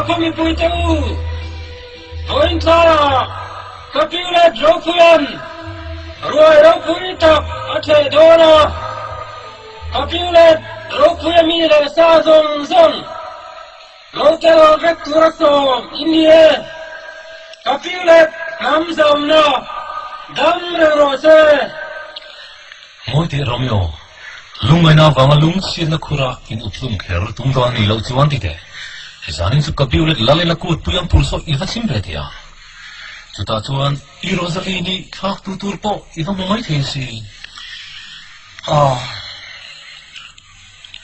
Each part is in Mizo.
khaw mipuite u, vawiin tlaiah ka Piulet Ropuia'n ruai ropui tak a theh dawn a, ka Piulet Ropuia mi leh sa zawng zawng lo tel vek tura sawm i ni e. Ka Piulet hnam zawmna dam reng rawh se. Mawi teh Romeo, lungngaihna avanga lungchhiatna khura in uphlum kher tum dawn a nih loh chuan ti teh. Zanin chu ka biu let lalin a kut pui ang tur saw i va chim ve thei a. Chutah chuan i Rosaline-i thlak tu tur pawh i va hmu mai thei si. Ah,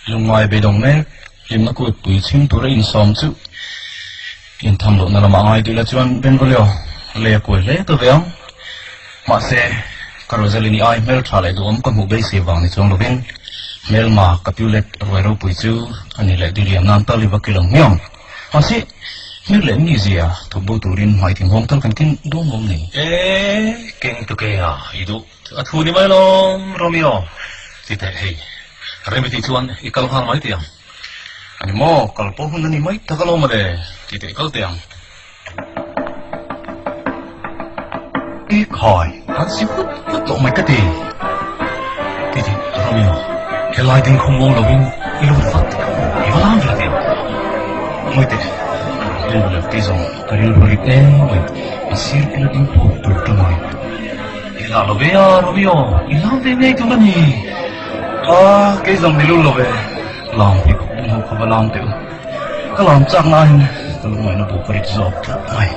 lungngai beidawng mek, hlimna kut pui chhim tura insawm chu intham lohna lamah ngai duh la chuan Benvolio lei a kuai hle ta ve ang. Mahse, ka Rosaline-i ai hmeltha leh duhawm ka hmuh beisei vang ni chuang lovin hmelma ka piulet ruai ropui chu a ni leh diriam nan tal i va kil ang hmiang. Mahse, hmel leh mizia thawk bo turin hmai thinghawng tal kan ken dawn awm ni. E, keng tu ke a, i duh a thu ni mai lawm, Romeo. Ti teh hei, Remi tih chuan i kal nghal mai teh ang. A ni maw, kal pawh hun a ni mai tak alawm ale, ti teh kal teh ang. E khai, han si hut hut tawh mai ka ti. Ti ti, Romeo, helai ding khawm ngawng lovin i lut vat teh ang, i va lam ve teh ang. Ngawi teh, rilru leh kei zawng ka rilru rit em mai, a sir kil a ding phawk tur ṭang a ni. I la lo ve a, Romeo, i lam ve ngei tur a ni. Ah, kei zawng ni lul lo ve, lam pheikhawk ding ho kha va lam teh u. Ka lam chak nain ka lungngaihna bu ka rit zawk tlat mai.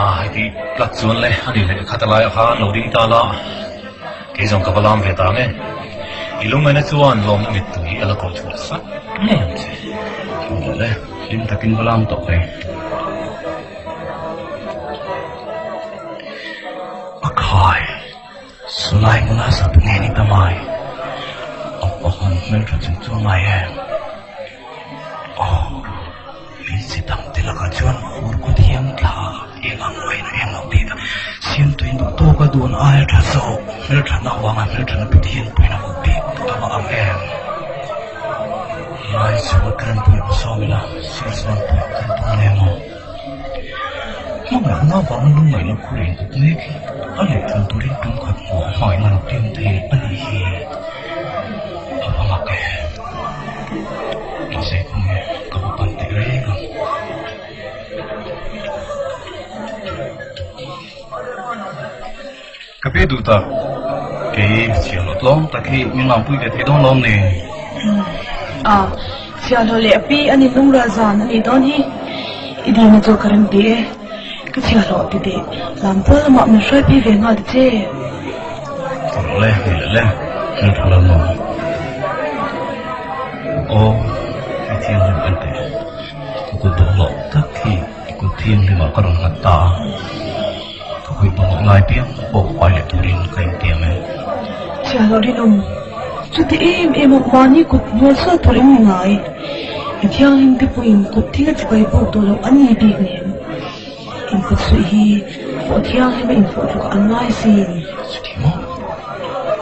A heti tlat chuan le a ni leh khat a laiah khan lo ding ta la, kei zawng ka va lam ve ta ang e. I lungngaihna chuan lawmna mittui a la kawh chhuah sak ngei ang che. Chuan le, hlim takin va lam tawh ve. A khai. Sulai hmuna sap nge ni ta mai? A pahan hmeltha chung chu a ngai em? Aw, hmeichhe dang te lakah chuan fur khaw thiang thla eng ang main a eng lo tih a siamtuin duh tawk a duan aia tha zawk hmelthana vanga hmelthana Pathian puiin a vuah bik a va ang em? Lai chhuat rempui va sawm ila sir chuan puih kan tum nge maw? Hmangaihna avanga lungngaihna khur in kut mek hi a lehthun turin tum khat hmuh a hmangaihna lo tiam thei a nih hi a va mak e. Mahse khawnge ka va pan teh reng ang. Ka pe duh tak, kei chhiahhlawh tlawm tak hi min lampui ve thei dawn lawm ni? A, chhiahhlawh leh a pi a ni lungrual zan a nih dawn hi. I dina chu ka rem ti e. Ka chhiahhlawh ti teh, lampual lamah min hruai phei ve nghal ta che. Ka rawh le, ni leh le, hmel tha lo maw? Aw, i thianghlim en teh, ka kut bawlhhlawh tak hi i kut thianghlimah ka rawn nghat ta a. Ka hawi bawlhhlawh lai piang pawh fai leh turin ka intiam e. Chhiahhlawh rinawm, chuti em em a mahni kut hnual sual tur em ni ngai? Mi thianghlim te pawhin kut thing a chibai buk duh loh an ni bik nem. Inkut suih hi pawh thianghlim a infawh tluk an ngai sin. Chuti maw?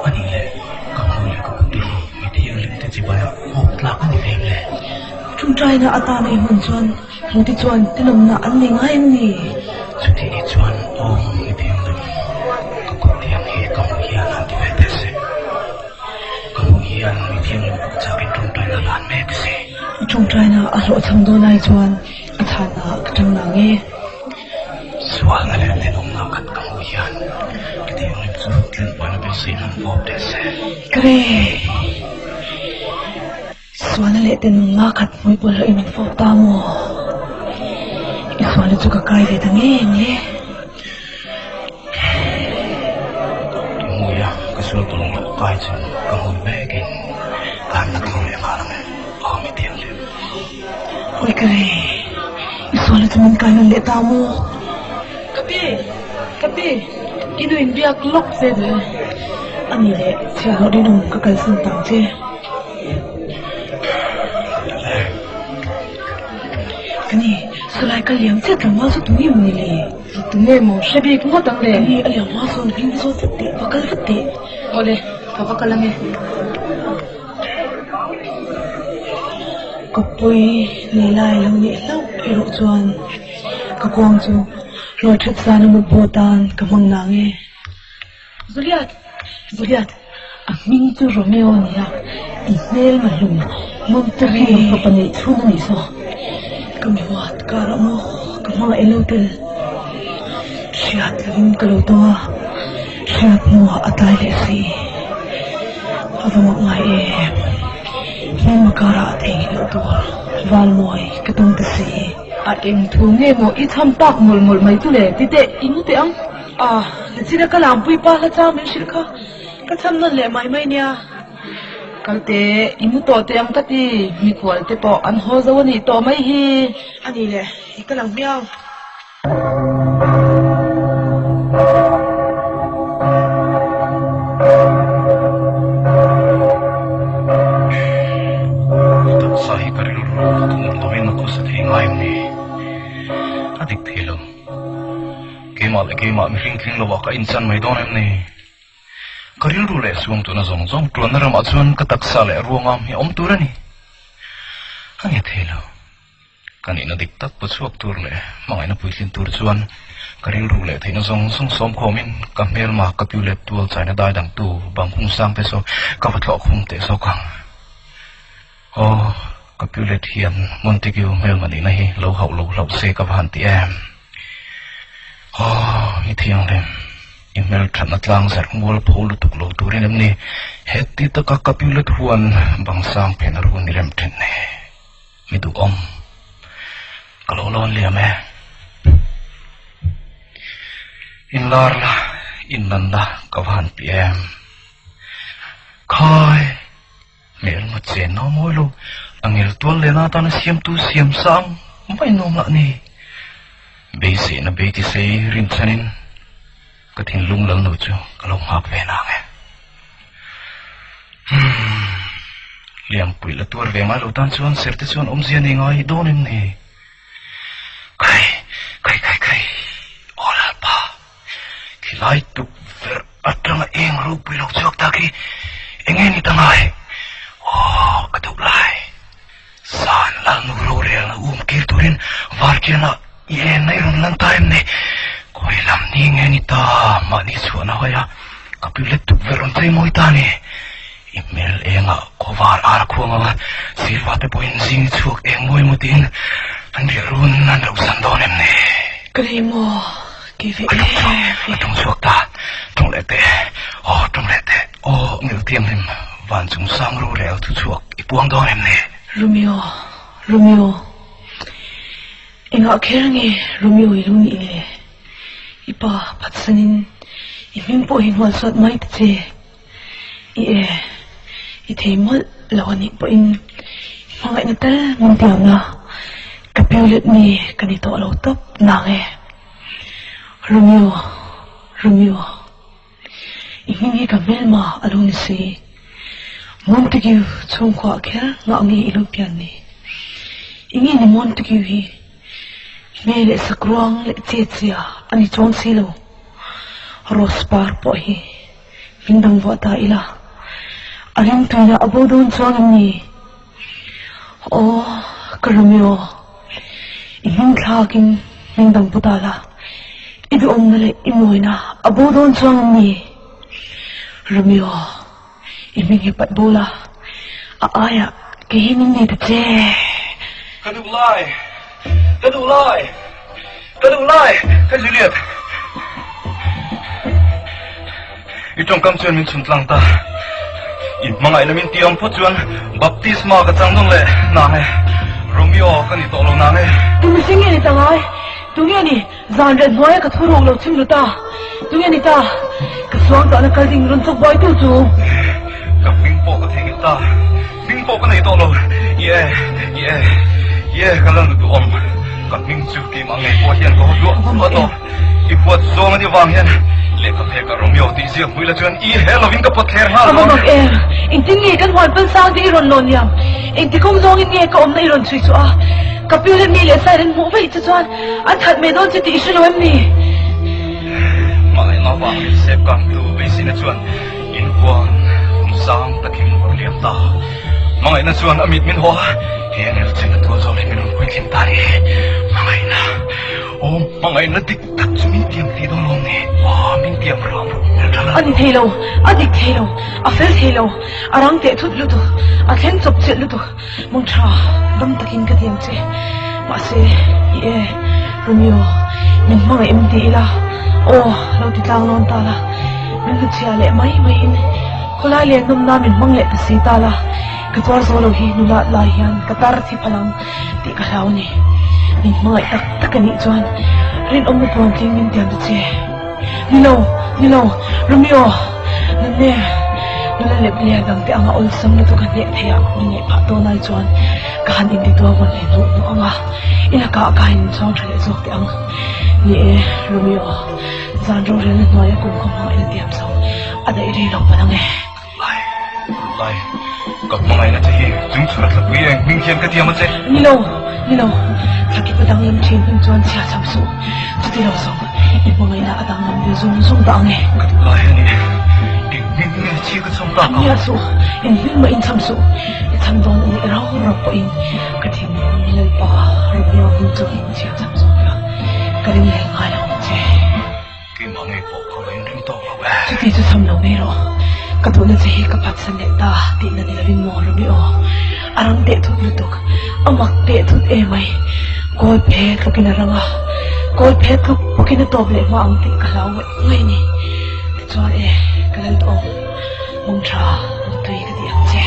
A nih leh ka hmui leh ka kut te hi mi thianghlim te chibai ah awk tlak a ni ve em le? Ṭawngṭaina atana i hman chuan Hmuhte chuan tenawmna an nei ngai em ni? Chutih ni chuan aw i thianghlim, ka kut thiang hi ka hmuh hian han ti ve teh se. Ka hmuh hian mi thianghlim pawh chakin ṭawngṭaina a lan mek si. I ṭawngṭaina a hlawhchham dawn ai chuan a chhanna ka ṭang nang e. Sualna leh tenawmna khat ka hmuh hian ka thianghlim chu tlenpuaina beisei nan fawp teh se. Kare! Sualna leh tenawmna khat hmui pawlh in min fawp ta maw? I sualna chu ka kai ve ta ngei ang le. Ka hmui a, ka sual tawh loh kai chu ka hmui vekin ka han la thur leh nghal ang e, aw mi thianghlim. Awi ka re, i sualna chu min kai nawn leh ta maw? Ka pi, ka pi, i nu in biak lawk che duh e. A nih leh chhiahhlawh rinawm ka kalsan tang che. Ani, saw lai ka liam chiah tlangval chu tunge maw ni le? Tunge maw hre bik ngawt ang le? Ani, a liam hma sawn hming zawt vat teh, va kal vat teh. Awle, ka va kal ange. Kawppui nei lai lo nih hlauh erawh chuan ka kuang chu rual that zana mutbu atan ka hmang nang e. Juliet! Juliet! A hming chu Romeo a ni a, i hmel mahlum Montague fapa neih chhun a nih saw. Ka mi huat karah maw ka hmangaih lo tel. Hriat lovin ka lo tawng a, hriat hnuah a tlai leh si. A va mak ngai em! Hmelma karah theihnghilh tur Valmawi ka tawng ta si. A eng thu nge maw i chham tak mawlh mawlh mai chu le? Ti teh, i mu teh ang. A, nichina ka langpui pa hla chang min hrilh kha ka chham nawn leh mai mai nia. Kal teh, i mu tawh teh ang ka ti, mikhual te pawh an haw zo a nih tawh mai hi. A ni le, i kal ang hmiau. Taksa hi ka rilru tum lovin a khawsa thei ngai em ni? A dik thei lo. Keimah leh keimah mihring tling lovah ka inchan mai dawn em ni? Ka rilru leh suang tuna zawng zawng tuanna ramah chuan ka taksa leh ruangam hi a awm tur a ni. A nge thei lo. Ka nihna dik tak pu chhuak tur leh hmangaihna puitlin tur chuan ka rilru leh theihna zawng zawng sawm khawmin ka hmelma ka piu let tual chaina dai dangtu bang hung sang te saw ka va thlawh khum teh zawk ang. Aw, ka piu let hian Montague hmelma nihna hi lo hauh lo hlauh se ka va han ti em. Aw, i thianghlim, i hmelthatna tlang zarh mual pho lutuk lo turin em ni heti taka ka piu let huan bang sang phen a run i rem thin ni. Mi duhawm, ka lo lawn liam e. Inlar la, inlan la ka va han ti em. Khai, hmelma chen nau mawi lo, a ngel tual lena atana siamtu siam sang mai nuam lah ni. Beiseina bei ti sei rinchhanin ka thinlung lal no chu ka lo nghak ve nang e. Umm, Lianpui la tuar ve ngai lo tan chuan Serte chuan awmzia nei ngai dawn em ni? Khai, khai, khai, khai, aw Lalpa, khilai tukverh atanga eng ropui lo chhuak tak hi eng nge ni ta ngai? Aw, ka duh lai, San Lalnu rorelna um kir turin Vartianah i en na i rawn lan ta em ni? Khawi lam ni nge ni ta? Mahni chhuahna hawi a, ka pi let tukverh rawn chei mawi ta ni. I hmel engah khawvar ar a khuang ang a, sirva te pawhin zing i chhuak eng mawi emaw tiin an riah run an rauhsan dawn em ni? Ka nei maw? Kei ve em e. A ṭawng chhuak ta, ṭawng leh teh, aw ṭawng leh teh, aw ngilh thianghlim van chung sang rorel thu chhuak i puang dawn em ni? Romeo, Romeo, engah kher nge Romeo i lo nih le? I pa phatsanin i hming pawh hi hnualsuat mai ta che. I e, i thei mawlh lo a nih pawhin i hmangaihna tal min tiamna ka piulet mi ka ni tawh lo tawp nang e. Romeo, Romeo, i hming hi ka hmelma a lo ni si. Montague chhungkhuaah kher ngah nge i lo pian ni? I nge ni Montague hi hmel leh sakruang leh chetsia a ni chuang si lo. Rose par pawh hi Min dang vuah ta ila, a ringtuina a bo dawn chuang em ni? Aw, ka Romeo, i hming thlakin hming dang pu ta la, i duhawmna leh i mawina a bo dawn chuang em ni? Romeo, i hming hi paih bo la, a aiah kei hi min nei ta che. Ka duh lai, ka duh lai, ka duh lai, ka Juliet. I tawngkam chuan min chhun tlang ta. I hmangaihna min ti ang phawt chuan baptisma ka chang dawn leh nang e. Romeo ka ni tawh lo nang e. Tu mihring nge ni ta ngai? Tu nge ni zan ret hnuaia ka thu ruk lo chhim ru ta? Tu nge ni ta ka suang tawhna kal ding rawn chawk buaitu chu? Ka hming pawh ka theihnghilh ta. Hming pawh ka nei tawh lo. Ye, ye, ye ka la nu duhawm. Ka hming chu keimah ngei pawh hian ka haw hluah hluah tawh. I huat zawng a nih vang hian lehkha phek a Romeo tih ziak hmui la chuan i he lovin ka pawt thler nghal dawn. A va mak em! Engtin nge kan huan pan sang te i rawn lawn liam? Engti kawng zawngin nge ka awmna i rawn chhui chhuah a? Ka piu leh mi leh side an hmuh vaih che chuan an that mai dawn che tih i hre lo em ni? Hmangaih ngau vang leh sep kangtu beiseina chuan in huan kum sang takin min vawrh liam ta. Hmangaihna chuan a mit min haw a. Daniel chuan a tual zawk leh min rawn puitling ta ni. Hmangaihna, aw hmangaihna dik tak chu min tiam thei dawn lawm ni? Aw min tiam ram rawh hmel tha la. A ni thei lo, a dik thei lo, a fel thei lo, a rang teh thut lutuk, a thleng chawp chilh lutuk. Mawng tha, dam takin ka tiam che. Mahse, i e, Romeo, min hmangaih em ti ila, aw, lo ti tlang lawn ta la, min hnuchhia leh mai maiin khawlai len nawmna min hmang leh ta si ta la, ka tuar zo lo hi nulat lai hian ka tar thi phalh ang tih ka hlau a ni. Min hmangaih tak tak a nih chuan rinawmna tluantling min tiam ta che. Ni lo, ni lo, Romeo, nunne, nula lep leh dangte anga awlsam lutuk a hneh theih ah min ngaih phah dawn ai chuan ka han intitual vawn leh hnuh hnuh ang a, i lakah ka han inchhuang tha leh zawk teh ang. Ni e, Romeo, zan rorelna hnuaia kum khaw hmang ila tiam zo, a daih rei lo palh ang e. Lai, lai, ka hmangaihna che hi chung chhura thlapui eng hming hian ka tiam a che. Ni lo, ni lo, thlakip a danglam thin hming chuan chhia cham suh, chuti lo zawng i hmangaihna a danglam ve zung zung dah ang e. Ka duh lai a ni, eng hming nge chhia ka cham tak ang? Nia suh, eng hming mah in cham suh, i cham dawn a nih rau rau pawhin ka thinlung Lalpa Romeo hming chu chhia cham zawk la, ka ring leh ngai lo ang che. Keimah ngei pawh ka lo inring tawk lo e. Chuti chu cham lo ngei rawh. Ka duhna che hi ka phatsan leh ta tihna ni lovin maw Rumi aw. A rang teh thut lutuk. A mak teh thut emai. Kawl phe tlukin a rang a. Kawl phe tluk bawkin a tawp leh hma ang tih ka hlau ngawih ngawih a ni. Tichuan e, ka lal tawh awm. Mawng tha, mutui ka tih ang che.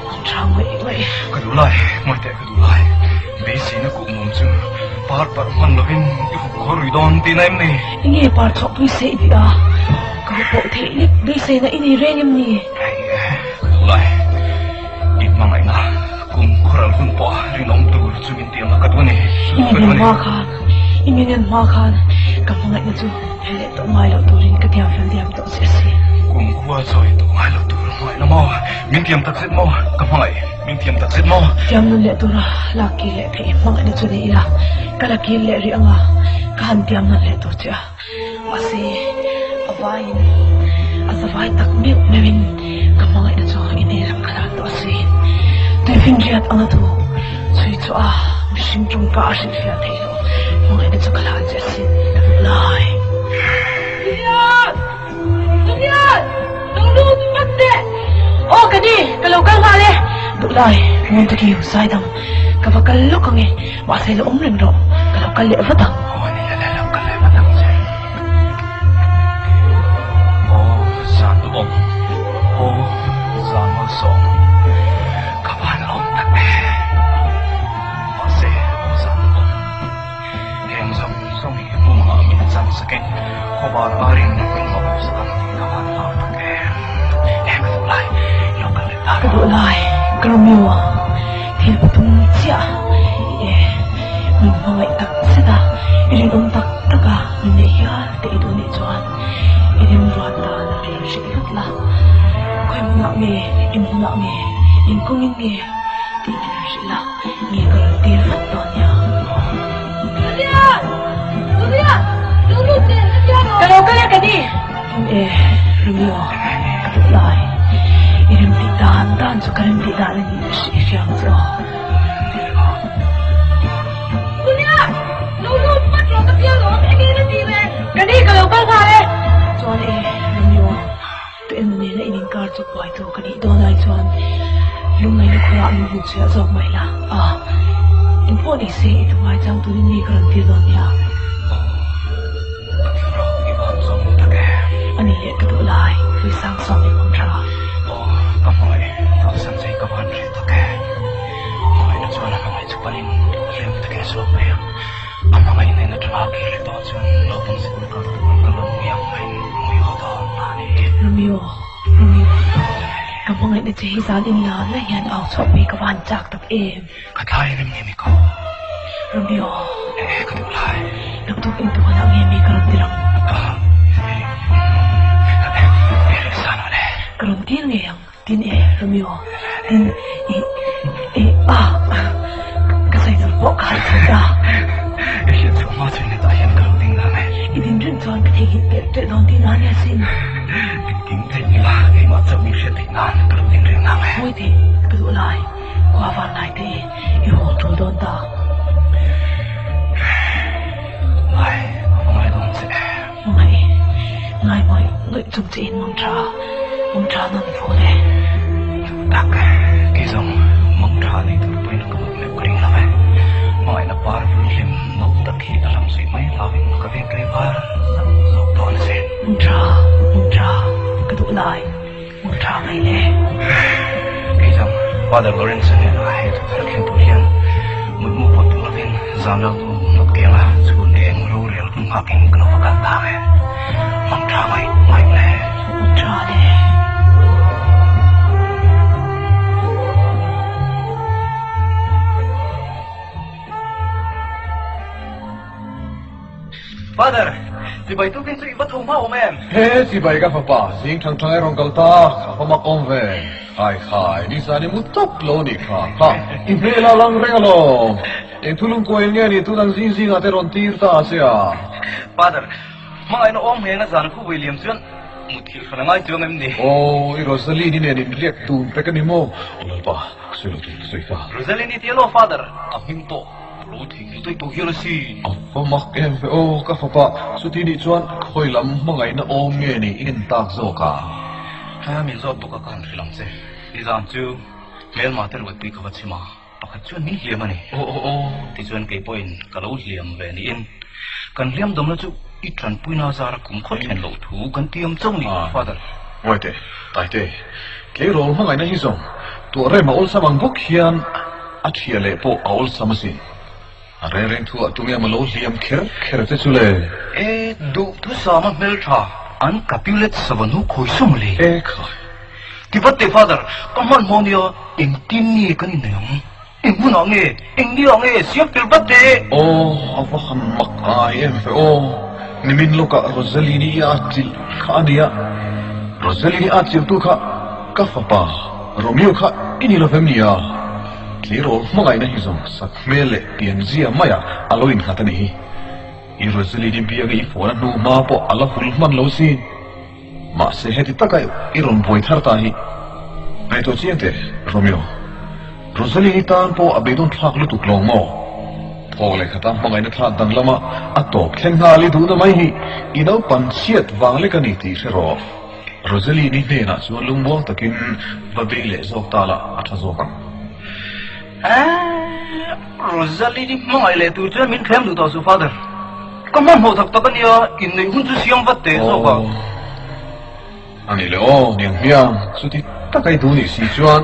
Mawng tha ngawih ngawih. Ka duh lai, ngawi teh ka duh lai. Beiseina kuh mum chu par parh hman lovin i hup khaw rui dawn tihna em ni? Enge par chhuahpui se i tih a? Ka hup pawh theih lek beiseina i nei reng em ni? Hei e, ka duh lai. I hmangaihna kum khawral hun pawh rinawm tur chu min tiam a ka duh a ni. I min en hma khan, i min en hma khan ka hmangaihna chu hel leh tawh ngai loh turin ka tiam fel diam tawh che a si. Kum khua chawi tawh ngai loh tur hmangaihna maw? Min tiam tak zet maw? Ka hmangaih. Min thiam tak zet maw? Thiam nun leh tura lak kil leh theih hmangaihna chu ni ila, ka la kil leh rih anga ka han tiam nawn leh tur che a. Mahse, a vaiin, a zavai tak meuh meuhin ka hmangaihna chu i hnenah ka hlan tawh a si. Tuifinriat anga thu chhui chu a mihring tawngka a hrilhfiah theih loh hmangaihna chu ka hlan che a sin ka duh lai. Julian! Julian! Lo lut vat teh! Aw ka ni, ka lo kal nghal e. Duhlai, Montague, Saidam, ka va kal lawk ang e, mahse la awm reng rawh, ka lo kal leh vat ang. Aw ni le, lo kal leh vat ang che. Aw zan duhawm, aw zan malsawm, ka van lawm tak e. Mahse, aw zan duhawm. Heng zawng zawng hi hmumah min chan sakin khawvar arin min hlawh sak ang tih ka van hlau tak em. He ka duh lai, lo kal leh ta Ka duh lai, ka Romeo, thil pathum chiah i e, min hmangaih tak zet a, i rinawm tak tak a, min neih hial te i duh nih chuan i remruat dan a rel hrih vat la. Khawi hmunah nge, eng hmunah nge, eng kawngin nge tih min rawn hrilh la. Mi ka rawn tir vat tawh nia. Julian! Julian! Lo lut teh ka tia rawh. Ka lo kal e ka ni. E, Romeo, ka duh lai. I rem tih dan dan chu ka rem tih dan a nih i hria ang chu aw. Julian! Lo lut vat rawh ka tia rawh. Enge na ti reng? Ka ni, ka lo kal nghal e. Chuan e, Romeo. Tu emaw nena in inkar chu buai tur ka nih dawn ai chuan lungngaihna khawrah min hmu chhuah zawk mai la. A, engpawh ni se i tumai chang turin mi ka rawn tir dawn nia. Aw, ka thlarau i van zawm tak e. A ni leh ka duh lai, hlui sang sawm i awm tha. Aw, ka hmangaih, kalsan che ka van hreh tak e. Hmangaihna chuan a hmangaih chu panin hlim takin a chhuak mai ang. A hmangaih nen atanga kir leh tawh chuan naupang sikul kal tur ka lo nui ang maiin nui haw dawn ta a ni. Romeo, Romeo, ka hmangaihna che hi zan in la la hian au chhuah pui ka van chak tak em? Ka thlai rem nge mi ko? Romeo. Eh, ka duh lai. Naktuk in tuan ah nge mi ka rawn tir ang? Ah, eh, san ah le. Ka rawn tir ngei ang. Tin e, Romeo, tin i, i, ah, ka sawi tur pawh ka harh thei ta. I hriat chhuah hma chuan hetah hian ka lo ding dan e. I din reng. chuan ka theihnghilh telh telh dawn tihna a nia sin. Engkim theihnghilh a, keimah chauh min hriat theih nan ka lo ding reng nang e. Ngawi teh, ka duh lai, khua van lai te i haw tul dawn ta. Ngai, ka va ngai dawn che. Ngai, ngai ngawih ngawih chung che in mang tha, mang tha nan fun e. Tak, kei zawng mang tha nei tur pawhin ka mut meuh ka ring lo e. Hmangaihna par vul hlim no tak hi a lam zui mai hlauin ka veng rei var zauh zawk dawn a sin. Mang tha, mang tha, ka duh lai, mang tha mai le. Kei zawng Father Lawrence-a hnenah he thu thar thleng tur hian mutmu pawh tum lovin zan ral tu hnawk tianga chhun eng rorel hun nghakin ka lo va kal ta ang e. Mang tha mai mai le. Mang tha le. Father, chibai tukin chu i va tho hma awm em? He chibai ka fapa, zing thang thang e rawn kal ta, ka va mak awm ve. Khai khai, nizan i mu tawp lo nih kha. Kha, i hmel a lang reng alawm. Eng thulung kuain nge ni tun ang zing zingah te rawn tir ta che a? Father, hmangaihna awm ngheng a zan khu vui liam chuan muthilh hran a ngai chuang em ni? Aw, i Rosaline-i nen in riak dun pek a ni maw? Aw Lalpa, ka sawi lo tur ka sawi ta. Rosaline-i ti elaw Father, a hming pawh ka lo theihnghilh daih tawh hial asin. A va mak em ve aw, ka fapa, chuti nih chuan khawi lam hmangaihna awm nge ni i en tak zawk a? Ha, min zawt bawk a ka han hrilh ang che. Nizan chu hmelma te ruatpui ka va chim a. Pakhat chuan min hliam a ni. Aw aw aw. Tichuan kei pawhin ka lo hliam ve niin kan hliam dawmna chu i tanpuina zara kum khaw then loh thu kan tiam chauh ni, Father. Ngaite, Taite, tleirawl hmangaihna hi zawng tuah rem a awlsam ang bawk hian a thia leh pawh a awlsam asin. A reng reng thu ah tunge maw lo hliam kher kher che chu le? E, duhthusama hmeltha an Capulet savanu khawi saw maw le? E khai. Ti vat teh Father, ka hmanhmawh nia, engtin nge kan inneih ang? Eng hunah nge? Eng ni ah nge? Siam fel vat teh! Aw, a va han mak ngai em ve aw. Nimin lawkah Rosaline-i i a chilh kha a nia. Rosaline-i a chilhtu kha ka fapa Romeo kha i ni lo vem nia? Tleirawl hmangaihna hi zawng sak hmel leh pianzia maiah a lo innghat a nih hi. I Rosaline-i bianga i phone a hnu hma pawh a la hul hman lo sin. Mahse heti taka i rawn buai thar ta hi ngaihtuah chiang teh Romeo. Rosaline-i tan pawh a beidawn thlak lutuk lo maw? Thawk leh khata hmangaihna thlak danglama a tawp thleng nghal i duhna mai hi i naupan chhiat vang lek a ni tih hre rawh. Rosaline-i hnenah chuan lungmuang takin va bei leh zawk ta la a tha zawk ang. Eeh, Rosaline-i hmangaih leh tur chuan min thlem duh tawh suh Father. Ka hmanhmawh tak tak a nia, inneih hun chu siam vat teh zawk a. Aw, a nih leh aw, niang hmiang, chuti taka i duh nih si chuan.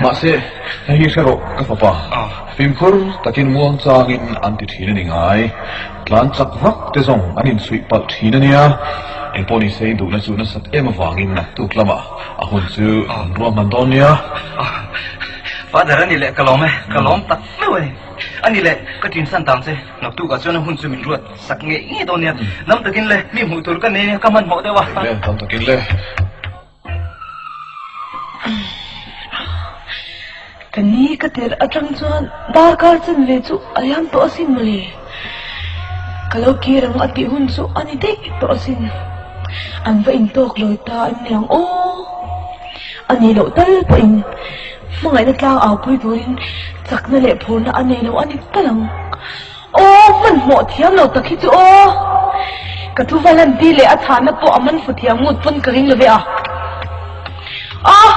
Mahse, hei hi hre rawh ka fapa, fimkhur takin muang changin an ti thin a ni ngai. Tlan chak vak te zawng an inchhuih palh thin a nia. Engpawh ni se i duhna chu nasat em avangin naktuk lamah a hun chu an ruahman dawn nia. Father a ni leh ka lawm e, ka lawm tak meuh a ni. A ni leh, ka ṭinsan tang che, naktukah chuan a hun chu min ruat sak ngei ngei dawn nia. Lam takin le, mi hmuh tur ka nei nia, ka hmanhmawh deuh a. Le, lam takin le. Ka ni ka tirh aṭang chuan darkar chanve chu a liam tawh asin mawle. Ka lo kir ang a tih hun chu a ni daih tawh asin. An va intawk lawi ta em ni ang aw. A nih loh tal pawhin hmangaihna tlang aupui turin chakna leh phurna a nei lo a ni tal ang. Aw, hmanhmawh thiam lo tak hi chu aw. Ka thu va lan ti leh a chhahna pawh a man fu thiam ngut pawn ka ring lo ve a. Aw,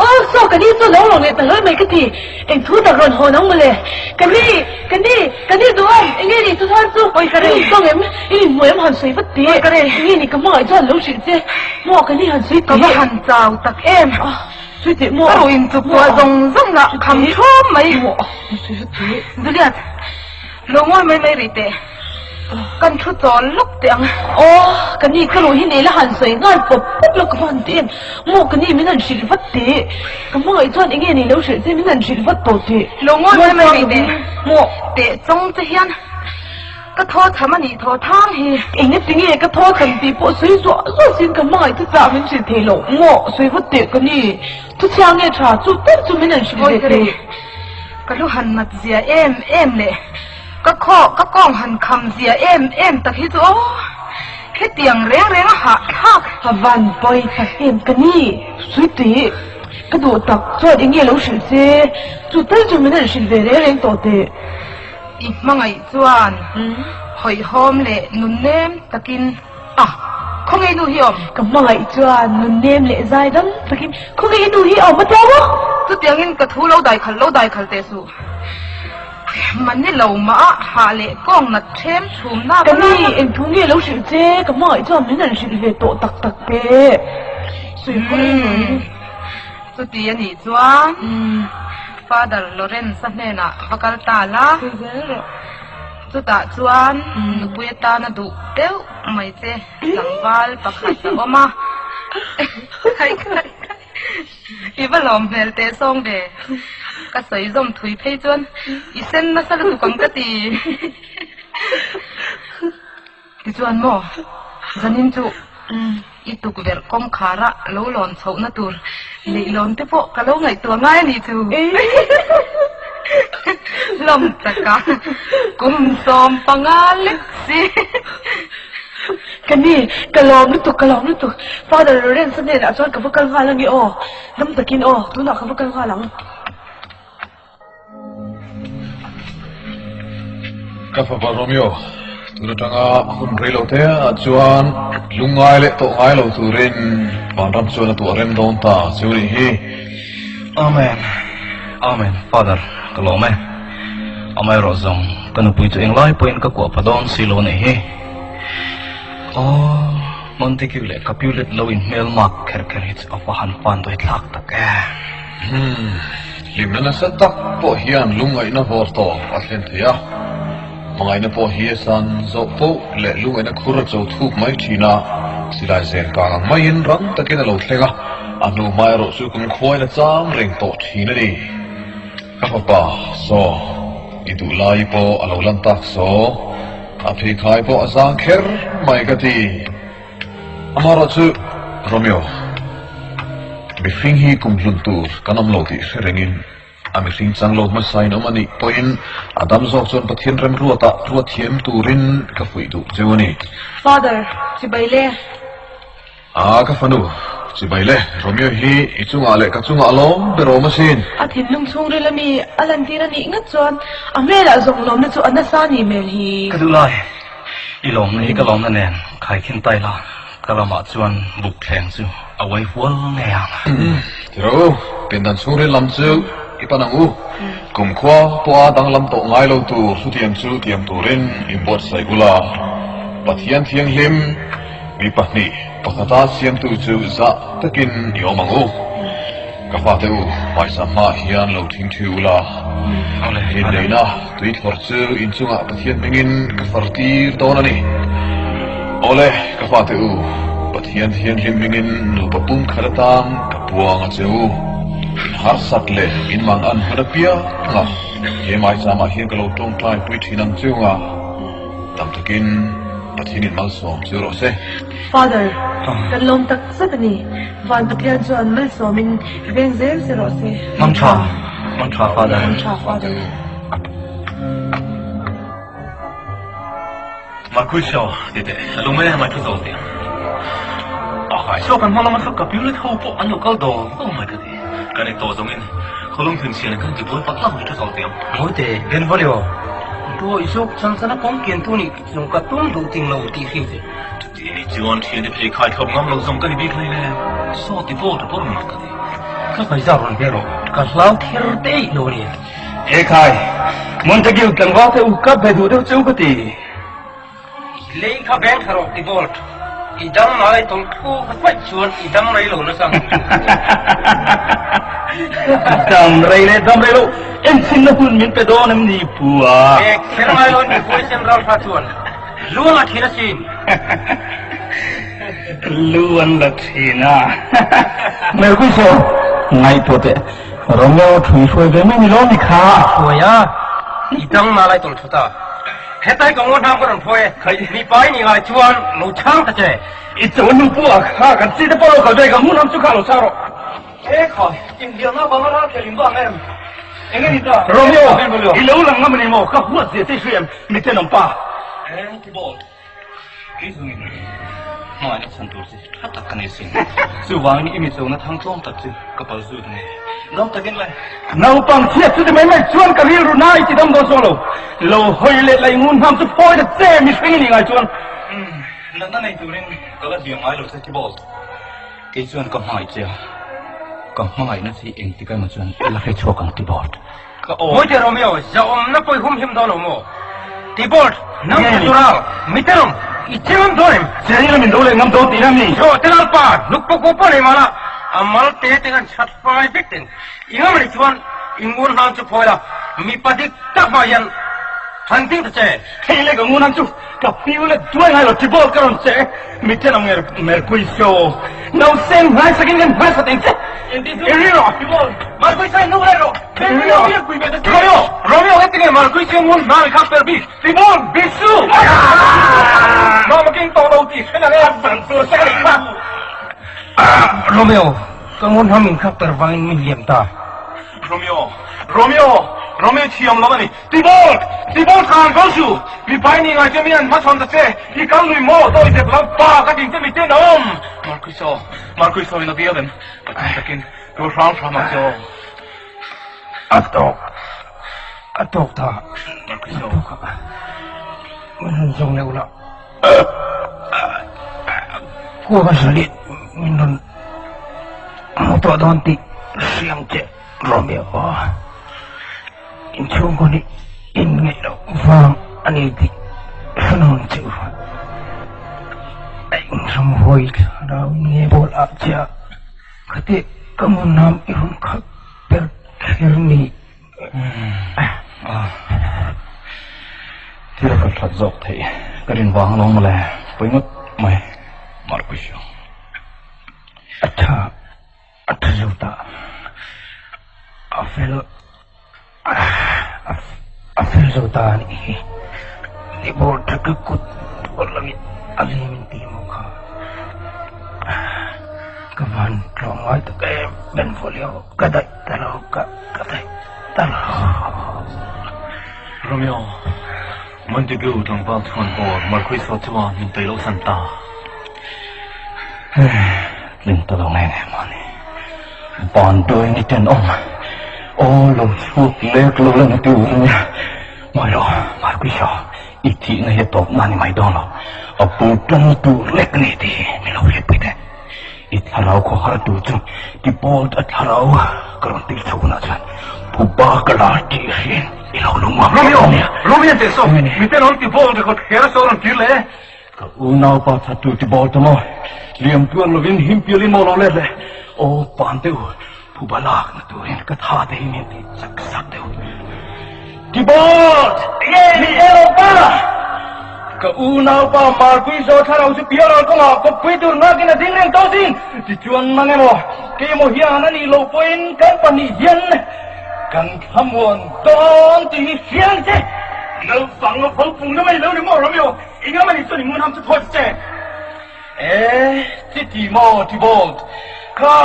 aw, saw ka ni chu lo rawn leh ta hlawi mai ka ti. Eng thu tak rawn hawn ang mawle. Ka ni, ka ni, ka ni duhawm, eng nge ni chu thar chu? Awi ka rei. I tawng em? I inhmu em han sawi vat teh. Awi ka rei. Eng nge ni ka hmangaih chuan lo hrilh che. Maw ka ni han sawi teh. Ka va han chau tak em. Sawi teh maw. Ka ruh in chuk kual zawng zawng lah kham thum mai. Maw, sawi vat teh. Juliet. Lo ngawi mai mai rih teh. Kan thu chawl lawk teh ang. Aw, ka ni ka ruh hi nei la han sawi nghal pawp pawp lo ka van teh em. Maw ka ni min han hrilh vat teh. Ka hmangaih chuan enge ni lo hrilh che min han hrilh vat tawh teh. Lo ngawi mai mai rih teh. Maw. Teh chawng che hian ka thaw cham a nih thaw thang hi. Enge tinge ka thaw cham tih pawh sawi zuah zuah sin ka hmangaih chu chah min hrilh thei lo. Maw sawi vat teh ka ni. Thuchhia nge tha chu ber chu min han hrilh ve teh. Ka lu han nat zia em em leh ka khaw ka kawng han kham zia em em tak hi chu aw. Hetiang reng reng a hahthlak. A van pawi tak em ka ni. Suitui, ka duh tak chuan eng nge lo hrilh che? Chu tal chu min han hrilh ve reng reng tawh teh. I hmangaih chuan hawihhawm leh nunnem takin a khawnge i nu hi awm? Ka hmangaih chuan nunnem leh zaidam takin khawnge i nu hi awm a tia maw? Chutiangin ka thu lo daikhal lo daikhal teh suh. Mani lo mah a hah leh kawng nat ṭhem chhum nak Ka ni, eng thu nge lo hrilh che? Ka hmangaih chuan min han hrilh ve tawh tak tak teh. Sawi pawh i mai. Chuti a nih chuan Father Lawrence-a hnenah va kal ta la. Chutah chuan nupui atana duh deuh mai che tlangval pakhat a awm a. I va lawm hmel teh sawng ve. Ka sawi zawm thui phei chuan i sen nasa lutuk ang ka ti. Tichuan maw, zanin chu i tukverh kawngkhara lo lawn chhohna tur leihlawn te pawh ka lo ngaihtuah ngai a nih chu. Lawm taka kum 15 lek si. Ka ni, ka lawm lutuk, ka lawm lutuk. Father Lawrence-a hnenah chuan ka va kal nghal ange aw. Dam takin aw, tunah ka va kal nghal ang. Ka fapa Romeo, tun atanga hun rei lo te ah chuan lungngai leh tawh ngai lo turin vanram chuan a tuah rem dawn ta chu nih hi. Amen. Amen, Father, ka lawm e. Amaherawh zawng, ka nupui chu englai pawhin ka kuah pha dawn si lo a nih hi. Aw, Montague leh Capulet lo inhmel mak kher kher hi chu a va han fan dawi thlak tak e. Hmm, hlimna nasa tak pawh hian lungngaihna vawr tawp a thlen thei a. Hmangaihna pawh hi a san zawh poh leh lungngaihna khur a cho thuk mai thin a, silai zen kang ang maiin rang takin a lo thleng a, a hnu hma erawh chu kum khuain a cham reng tawh thin a ni. Ka fapa, saw, i duh lai pawh a lo lan tak saw, a pheikhai pawh a zang kher mai ka ti. Amaherawh chu, Romeo, mihring hi kum hlun tur kan awm lo tih hre rengin a mihring chang lo hmasain awm a nih pawhin a dam zawk chuan Pathian remruatah ruat thiam turin ka fuih duh cheu a ni. Father, chibai le. A, ka fanu, chibai le, Romeo hi i chungah leh ka chungah lawm ber awm asin. A thinlung chhungril ami a lantir a nih ngat chuan a hmelah zawng lawmna chu a nasa a nih hmel hi. Ka duh lai, i lawmna hi ka lawmna nen khaikhin tai la, ka lamah chuan buk thleng chu a uai hual ngei ang. Tiro, pindan chhungril lam chu i pan ang u. Kumkhua pawha danglam tawh ngai lo tur chutiang chu tiam turin inbuatsaih ula, Pathian thianghlim, Mi pahnih, pakhata siamtu chu zah takin i awm ang u. Ka fate u, hmaisa hmaah hian lo thingthi ula, inneihna tuithlawr chu inchungah Pathian hmingin ka far tir dawn a ni. Awle, ka fate u, Pathian thianghlim hmingin nupa pumkhat atan ka puang a che u. In harsat leh in mang an hun apiang a, he maicham ah hian ka lo tawngtai pui thin ang che unga. Tam takin Pathianin malsawm chu rawh se. Father, kan lawm tak zet a ni. Van Pathian chuan malsawmin veng zel che rawh se. Mang tha, mang tha Father. Mang tha Father. Marcusio, ti teh, a lung e mai thu zo teh ang. A khai saw kan hma lama kha ka piu let ho pawh an lo kal dawng dawng mai ka ti. Kan eng tawh zawngin khawlung thinchhian in kan ti buai palh hlauh mai thu zo teh ang. Mawite, Benvolio, Dawi zawk chan chan a kawng kian tu nih chung ka tum duh ting lo tih hrim che. Chuti ni chuan thiante phei khai thlawp ngam lo zawng ka ni bik hlei le. Saw ti pawh ta pawh mak ka ti. Ka ngaihzah rawn ve rawh, ka hlau ther te lo a ni. He khai, Montague tlangval te u ka be duh deuh cheu ka ti. I lei kha veng tha rawh Tybalt, i dam ngai tawlh thu ka hmaih chuan i dam rei lo nasa ang. Dam rei leh dam rei lo, enchhinna hun min pe dawn em ni pu a? E kher ngai lo ni huaisen ral hra chuan lu an la thin asin. Lu an la thin a. Mercutio, ngaihtuah teh, Romeo thui hruai ve mai ni lo mi kha? Hruai a, i dang nalai tawlh thu ta. Hetai ka ngaw hnam ka rawn phawi e, mipa i nih ngai chuan lo chhang ta che. I chaw nu pawh a kha kan chi te pawh lo kal ve ka hmun ang chu kha lo chhang rawh. E kha, inhliamna vanga ral khelh in vang em? Enge ni ta? Romeo, i lo lang ngam a ni maw? Ka huat zia che i hria em? Mi tenawm pa. E, Tybalt, kei zungin. Hmangaihna chhan tur chi tha tak ka nei sin. Chuvangin i mi chona thang tlawm tak chu ka pal zut a ni. Dam takin le. Naupang chhiat chuti mai mai chuan ka rilru na i ti dam dawn chuang lo. Lo hawi leh lei ngun hnam chu phawi ta che mihring i nih ngai chuan. Umm, natna nei turin ka la hliam ngai lo che Tybalt. Kei chuan ka hmangaih che a, ka hmangaihna che hi engtik emaw chuan i la hre chhuak ang Tybalt. Ka aw. Mawite Romeo, zahawmna pawh i humhim dawn lo maw? Tybalt, nang chu tura, miterawm, i che ngam dawn em? Che ila min do leh ngam dawn tihna mi? Zawh te lalpa, hnuk pawh pawh nei mahla, a mal te te khan chhat fai vek ten. I ngam anih chuan i ngun hnan chu phawi la, mipa dik tak hmah hian han ding ta che. Hei le ka ngun hnan chu ka piu leh duai ngai lo, Tybalt ka rawn che. Miten a mer Mercuiso nausen hnaisakin kan hmaisa teng che. I ri rawh. Marcuiso in nuk lai rawh. Romeo, Romeo heti nge Marcuiso ngun hna kha per bik. Tibol, bisu. Mama king tawh lo tih hre nang e. Ban tur che ka nih kha. Romeo, ka ngun hna min khak per vangin min liam ta. Romeo, Romeo, Romeo thiam lo a ni. Tibol! Tibol khan ko su! Mipa i nih ngai che mi an hmachhawn ta che, i kal lui maw dawi dep lo pa ka ding che mi ten a awm! Marcuiso, Marcuiso in a bial em? Pathian takin tur hrang hrang ang che aw. A tawk, a tawk ta. Marcuiso. Min rawn zawng leh ula. Kua ka hrilh min rawn hmu tawh dawn tih hriam che Romeo. Inchhungkaw nih inngeih loh vang a ni tih hre nawn che u. A inramhuai thlarau nge bawl ah che a, khati ka ngunam i rawn khalh per kher ni. Thil a kal that zawk theih ka rin vang alawm mawle, pawi ngawt mai Marcus-a. A tha. A tha zo ta. A fel a fel zo ta a nih hi. Ni bawr tha ka kut tuar lovin a lem in ti maw kha. Ka van tlawm ngai tak em Benvolio ka daih ta lo ka ka daih ta lo. Romeo, Montague tlangval chuan bawr Marquis-a chuan min peih loh san ta. Tling ta lo nge nge mahni ban dawi ni tenawm aw lo chhuak lek lo la ni tur a nia. Mawi lo, Marquis-a i thihna hi a tawp na ni mai dawn lo, a bur tan tur lek a ni tih hi min lo hriatpui teh. I thlarau khaw har tur chu Tybalt a thlarau ka rawn tir chho hunah chuan phuba ka la tih hriin i lo lungmuam leh dawn nia. Romeo, Romeo teh saw, miten rawn Tybalt record kher a saw rawn tir leh e. Ka unaupa thattu Tybalt a maw, liam tuar lovin him pialin maw lo let leh. Aw pan deuh, phuba lakna turin ka tha te hi min ti chak sak deuh. Tybalt! Ni e lo pa! Ka unaupa Marquis-a thlarau chu pialral kawngah kawppui tur nghakin a ding reng tawh sin. Tichuan nang emaw, keimah hian a nih loh pawhin kan pahnih hian kan thlamuan dawn tih hi hria ang che. Naupang a pho pung na mai lo ni maw Romeo? Engah mah ni chuan i ngun ham chu thawi che. E, chiti maw Tybalt? Kha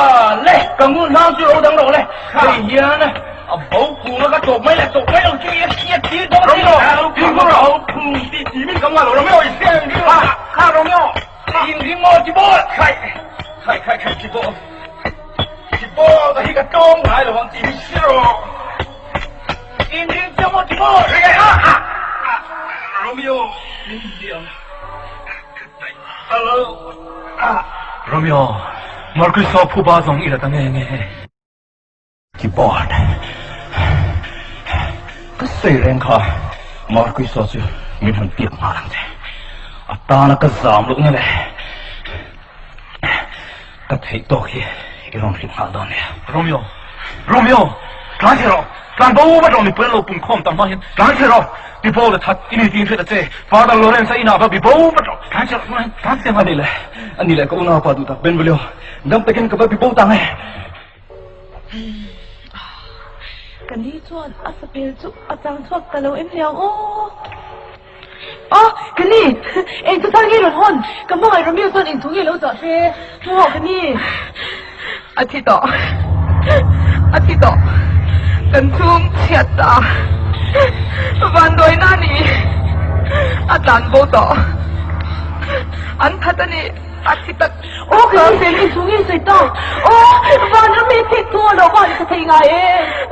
le, ka ngun hlang chu lo dang rawh le. Hei hian a bo phung a ka tawp mai le, tawp mai lo chu i hriat tir dawn si lo. Romeo, bo phung tih tih min kam ngai lo Romeo, i hriat ang ring rawh. Kha Romeo, in ring maw Tybalt? Khai, khai, khai, khai Tybalt. Tybalt a hi ka tlawm ngai lo ang tih hi hre rawh. In ring chiang maw Tybalt? Romeo, min hliam. Romeo, Marcus-a phuba zawng i la ta nge nge. Tybalt, ka sawi reng kha Marcus-a chu min han biak nghal ang che. A tana ka zam lohna leh ka theih tawk hi i rawn hrilh nghal dawn nia. Romeo, Romeo, tlan che rawh, tlan bo vat rawh mipui an lo pumkhawm tam hma hian tlan che rawh. Ti bo le that i ni tiin hriat a che. Father Lawrence a inah va bi bo vat rawh. Tlan che rawh tunah hian tlan che ang. A ni le, a ni le ka unaupa duh tak Benvolio, dam takin ka va bi bo tang e. Ka ni chuan a sapel chu a chang chhuak ta lo em niang aw. Aw, ka ni, eng chu thar nge rawn hawn? Ka hmangaih Romeo chuan eng thu nge lo chah hre? Maw ka ni? A thi tawh. A thi tawh. Kan chhung chhiat ta. Vanduaina a ni. A tlan bo tawh. An that a ni. A thi tak. Aw ka ni fel i chung i sawi tak. Aw vanram hi thik thu a lo van chhe thei ngai e.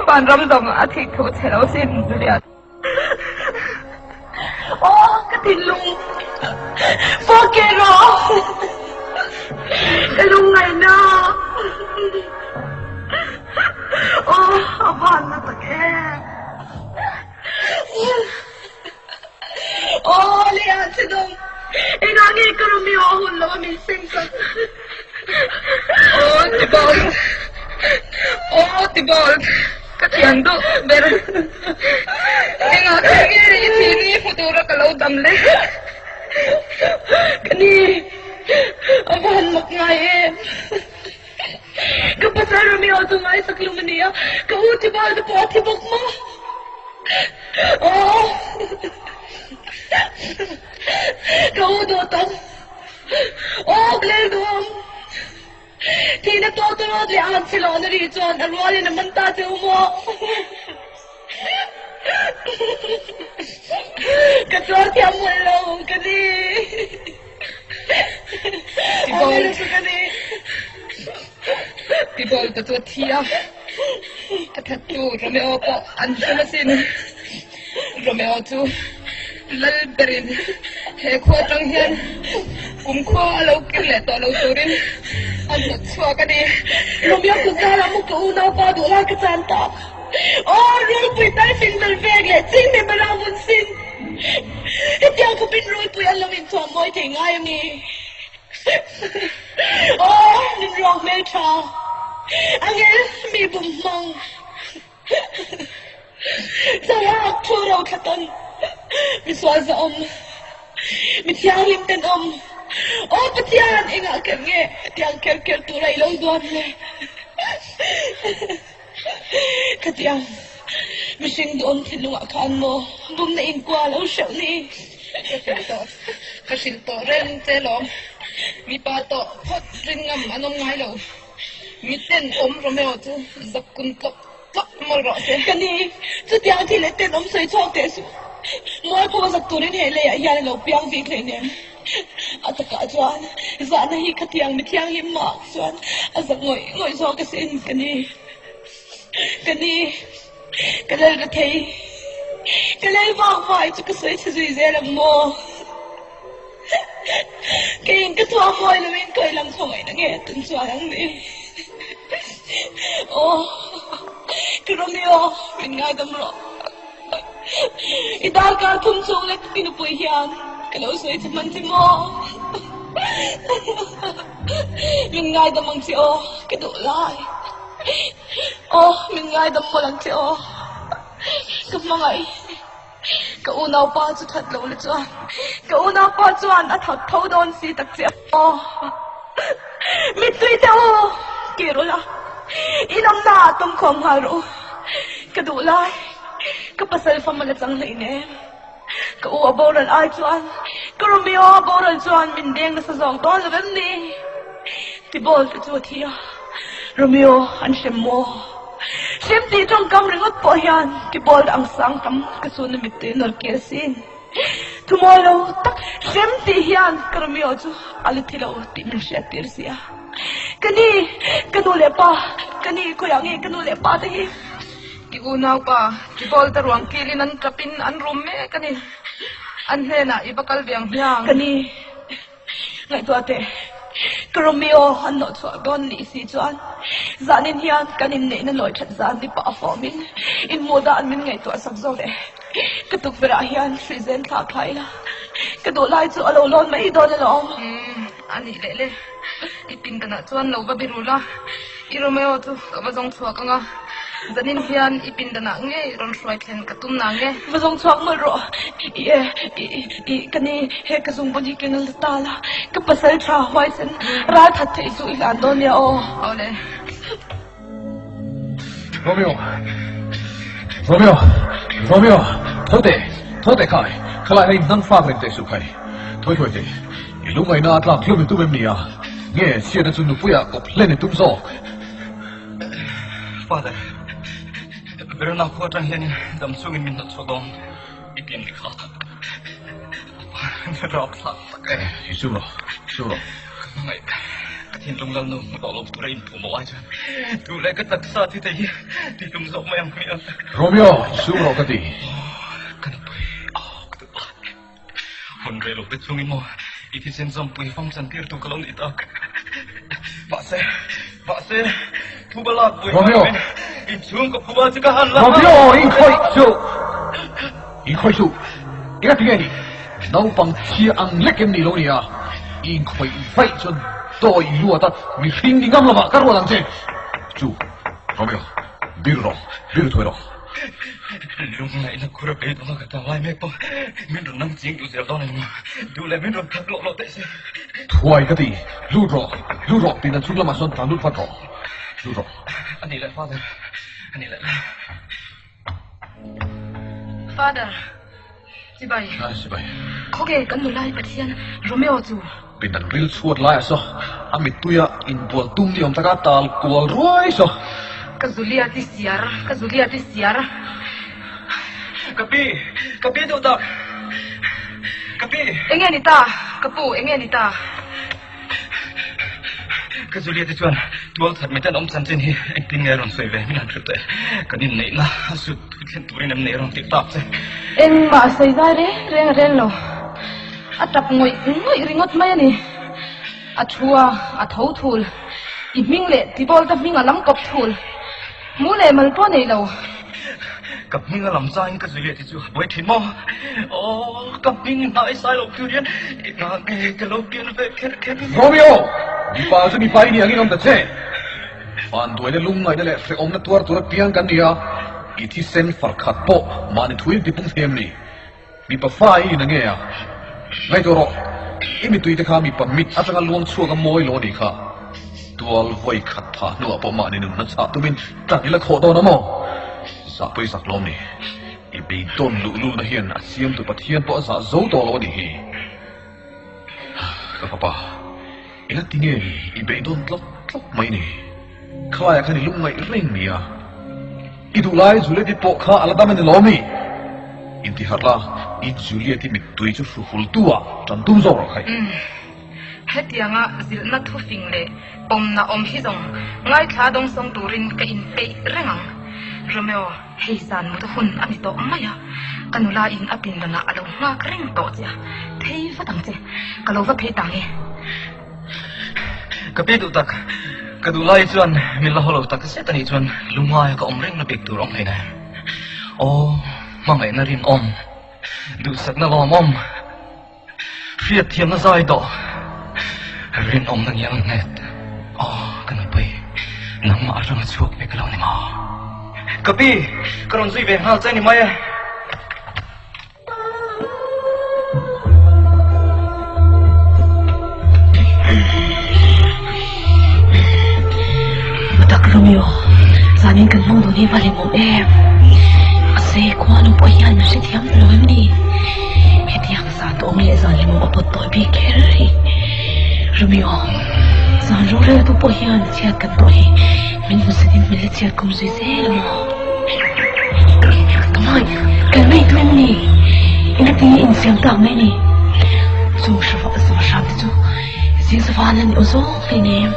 Vanram zawng a thik thu chhe lo sin Juliet. Aw ka thinlung pawh keh rawh. Ka lungngaihna. Aw a van na tak em. Aw le ah che dawng. Engah nge ka Romeo a hun lo a min seng sak. Aw Tybalt. Aw Tybalt. Ka thian duh ber. Engah kha nge i thi ni hmu tura ka lo dam le. Ka ni. A va han mak ngai em. Ka pasal Romeo chu ngaisak lum a ni a, ka u Tybalt te pawh a thi bawk maw? Aw! Ka u duh tam. Aw Blair duhawm! Thihna tawk te rawt leh an chhe lohna ri chuan a rualin a man ta che u maw? Ka tuar thiam mawlh lo ka ni. Tibawlh ka ni. Tibawlh ka chu a thi a. A that tu Romeo pawh an hrem asin. Romeo chu lal berin he khua atang hian kumkhua a lo kir leh tawh lo turin a hnawt chhuak a ni. Romeo kut zarah maw ka unaupa duh lai ka chan tak. Aw Rulpui tal fing vel vek leh ching mi bala vun sin. Hetiang khawpin Rulpui an lo inthuam mawi thei ngai a mi? Aw min ruang hmel tha angel mi bum hmang. Zahak thu ro thla tawn misual zahawm mi thianghlim tenawm. Aw Pathian engah kher nge hetiang kher kher tura i lo duan le? Khatiang mihring duhawm thinlungah khan maw bumna inkua lo hreuh ni? Ka hrilh tawh, ka hrilh tawh reng che lawm. Mipa tawh phawt rin ngam an awm ngai lo. Miten awm Romeo chu zak kun tlawk tlawk mawlh rawh se. Ka ni, chutiang thil leh tenawm sawi chhuak teh suh. Mualpho a zak turin he leiah hian a lo piang bik hleinem. A takah chuan zahna hi khatiang mi thianghlim mah chuan a zak ngawih ngawih zawk asin ka ni. Ka ni, ka lal ka thei. Ka lal vak vai chu ka sawi chhe zui zel ang maw? Keiin ka thuah mawi loin kawi lam khawngaihna nge a tun chuan ang ni? Aw, ka Romeo, min ngaidam rawh. I darkar thum chhung lek i nupui hian ka lo sawi che hman che maw? Min ngaidam ang che aw, ka duh lai. Aw, min ngaidam mawlh ang che aw, ka hmangaih. Ka unaupa chu that lo la chuan ka unaupa chuan a that tho dawn si tak che aw. Mittui te u, kir ula, in awmna ah tum khawm nghal rawh u. Ka duh lai, ka pasal fam a la chang hlein em. Ka u a boral ai chuan, ka Romeo a boral chuan min deng nasa zawk dawn lo em ni? Tibawlh te chu a thi a, Romeo an hrem maw? Hrem tih tawngkam ringawt pawh hian Tibawlh ang sang tam ka chhun a mittui nawr kir asin. Thumawi lo tak hrem tih hian ka Romeo chu a la thi lo tih min hriat tir si a. Ka ni, ka nu leh pa, ka ni khawiah nge ka nu leh pa te hi? Ti unaupa, Tibawlh te ruang kilin an tap in an rum mek a ni. An hnenah i va kal ve ang hmiang. Ka ni. Ngaihtuah teh, ka Romeo an nawh chhuah dawn nih si chuan zanin hian kan inneihna lawi that zan ni pah a fawmin inhmuh dan min ngaihtuah sak zawk leh ka tukverh ah hian hrui zen thlak thla ila ka duh lai chu a lo lawn mai dawn alawm. Umm, a nih leh le, i pindanah chuan lo va biru la, i Romeo chu ka va zawng chhuak ang a, zanin hian i pindanah ngei rawn hruai thlen ka tum nang e. Va zawng chhuak mawlh rawh, i e, i. Ih ka ni, he ka zungbun hi keng la ta la, ka pasal tha huaisen ral that theih chu i hlan dawn nia aw. Awle. Romeo! Romeo! Romeo! Tho teh! Tho teh khai! Khalai hei hnang fak reng teh suh khai! Thawi thawi teh! I lungngaihna a tlak hlum i tum em ni a? Nge chhiatna chu nupuiah kawp hlen i tum zawk? Father, Verona khua atang hianin dam chungin min hnawt chhuak dawn. I pian ni kha rawk thlak tak e. I sum rawh, sum rawh. Ka hmangaih ka thinlung lalnu hmu tawh lo tura inpuh mawh ai chuan duh leh ka taksa thi thei hi tihlum zawk mai ang hmiang. Romeo, insum rawh ka ti. Ka nupui, aw ka duh a. Hun rei lo te chungin maw i thisen zawmpui fam chan tir tu ka lo nih tak. Mahse, mahse, thuba lak buai Romeo! Inchhung ka phuba chu ka han la. Romeo, inkhawih suh! Inkhawih suh! Eng a ti nge ni? Naupang chhia ang lek em ni lo nia? I inkhawih vaih chuan dawi luat a, mihring ni ngam lovah ka ruat ang che. Chu, Romeo, bir rawh, bir thuai rawh. Lungngaihna khur a beidawng a ka tang lai mek pawh min rawn nang ching duh zel dawn eng maw? Duh leh min rawn thak lawh lawh teh se. Thuai ka ti, lut rawh, lut rawh, pindan chhung lamah sawn tlan lut vat rawh, lut rawh. A nih leh Father, a nih leh. Father, Chibai. Ai, chibai. Khawge kan nulai Pathian Romeo chu. Pindan ril chhuat laiah saw a mittuia inbual tum ni awm taka tal kual ruai saw. Ka Juliet i siar, ka Juliet i siar. Ka pi, ka pi duh tak. Ka pi. Enge ni ta, ka pu, enge ni ta. Ka Juliet-i chuan tual that miten awm chanchin hi engtin nge a rawn sawi ve min han hrilh teh. Kan inneihna a sut thu thlen turin em nei a rawn tih tak che. Engmah a sawi zai reng reng a rel lo. A tap ngawih ngawih ringawt mai a ni. A thu a, a tho thul. I hming leh Tybalt-a hming a lam kawp thul. Hmu leh mal pawh nei lo. Ka hming a lam zaiin ka Juliet-i chu a buai thin maw? Aw, ka hming hnai sai lo tur hian engah nge ka lo pian ve kher kher ni? Romeo! Mipa chu mipa i ni angin awm ta che. Vanduaina lungngaihna leh hrehawmna tuar tura piang kan ni a, i thisen far khat pawh mahni thuin tipung thei em ni? Mipa fa i in a nge a? Ngaihtuah rawh, i mitui te kha mipa mit atanga luang chhuak a mawi lo a nih kha. Tual vawi khat phah hnuah pawh mahni nunna chah tumin tan i la khawh dawn a maw? Zah pawh i zak lawm ni. I beidawn luhlulna hian a siamtu Pathian pawh a zah zo tawh lo a nih hi. Ka fapa, eng a ti nge i beidawn tlawk tlawk mai ni? Khalaiah khan i lungngaih reng nia. I duh lai Juliet-i pawh kha a la dam a ni lo mi? Intiharh la, i Juliet-i mittui chu hru hul tu ah tan tum zawk rawh khai. Umm, hetianga zilhna thufing leh pawmna awm hi zawng ngaithla dawngsawng turin ka inpeih reng ang. Romeo, hei zan mut a hun a ni tawh mai a, ka nula in a pindanah a lo nghak reng tawh che a, phei vat ang che, ka lo va phei ta nge. Ka pi duh tak, ka duh lai chuan min la haw lo tak zet a nih chuan lungaia ka awm reng na bik tur awm hlei nen. Aw, hmangaihna rinawm, duhsakna lawmawm, hriatthiamna zai dawh, rinawmna ngial nghet. Aw, ka nupui, nangmah atanga chhuak ve ka lo ni maw? Ka pi, ka rawn zui ve nghal che ni mai e. Tak Romeo, zanin kan hmang dun hi va hlimawm em. Mahse, khuanu pawh hian min hrethiam ta lo em ni? Hetiang zan duhawm leh zan hlimawm a pawt tawh bik kher hi. Romeo, zan roreltu pawh hian chhiat kan tawh hi min hmusit in min la chhiat kum zui zel a maw? Ka mai, kal mai tu em ni? Engati nge insiam tak mai ni? Chung hra hram te chu zing savan a ni aw zawng hlei nem.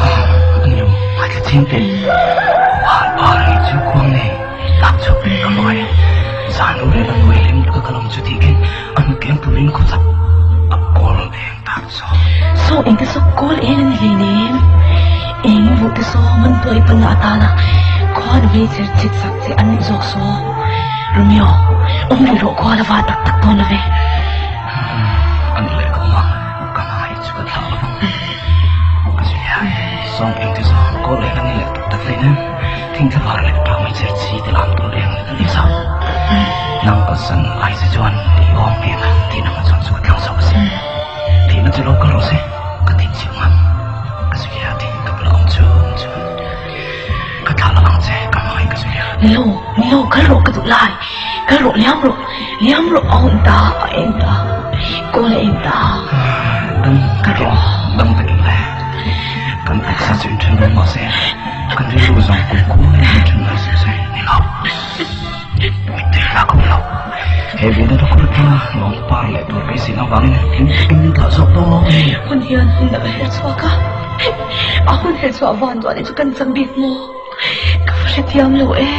A ni lo, ngaithla ching teh. Hual par hi chu khuang nei lak chhuak ber ka hmangaih a. Zan lo rel a nuai lem ka kal awm chu tiin a hnukeng turin khawchhak a kawl eng tak saw. Saw eng te saw kawl eng a ni hlei nem. Eng vuh te saw man tuai panna atana khuanu hmeichhe chhit sak che an nih zawk saw. Romeo, awm rih rawh khua la va tak tak dawn lo ve. A ni leh ka awm ang, ka hmangaih chu ka thlah lo vang. Ka Julia, sawm eng te saw kawl eng a ni leh tak tak hlei nem. Thingthla var leh pa hmeichhe chi te lam tur eng leh an ni zau. Nang ka san ai che chuan i awm ngei a, tihna hma chuan chu ka tlang zawk a sin. Thihna chu lo kal rawh se, ka tih chiah ngam. Ka Julia tih ka bula awm chung chuan ka thlah lo ang che, ka hmangaih ka Julia. Ni lo, ni lo, kal rawh ka duh lai, kal rawh liam rawh, liam rawh a hun ta, a eng ta, kawl a eng ta. Dam kal rawh, dam takin le. Kan taksa chu inthen dawn mahse, kan rilru zawng kum khua in inthen ngai suh se, ni lo. Mittui hlak awm lo. He vena rawk rawk hmanga lawm par leh tur beiseina avangin hlim takin min thlah zawk dawn a ni. Hun hian hun a her chhuak a, a hun her chhuah van duah leh chu kan chang bik maw? Ka va hrethiam lo e.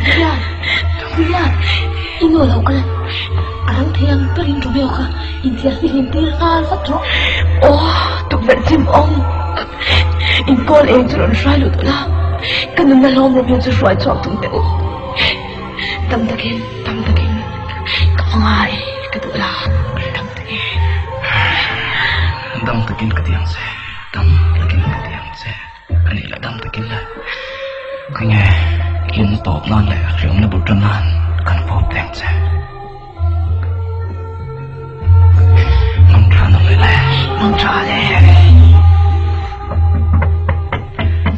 Julian, Julian, i nu lo kal a, a rang thei ang berin Romeo kha inthiar hlim tir nghal vat rawh. Aw, tukverh chim awm. Inkawl eng chu rawn hruai lut ula, ka nunna hlawm Romeo chu hruai chhuak tum teh u. Dam takin, dam takin ka hmangai ka duh la, dam takin. Dam takin ka ti ang che, dam takin ka ti ang che. A nih leh dam takin le, khawnge hlimna tawp nan leh hriamna bul tan nan kan fawp teh ang che. Mang tha na le. Mang tha le.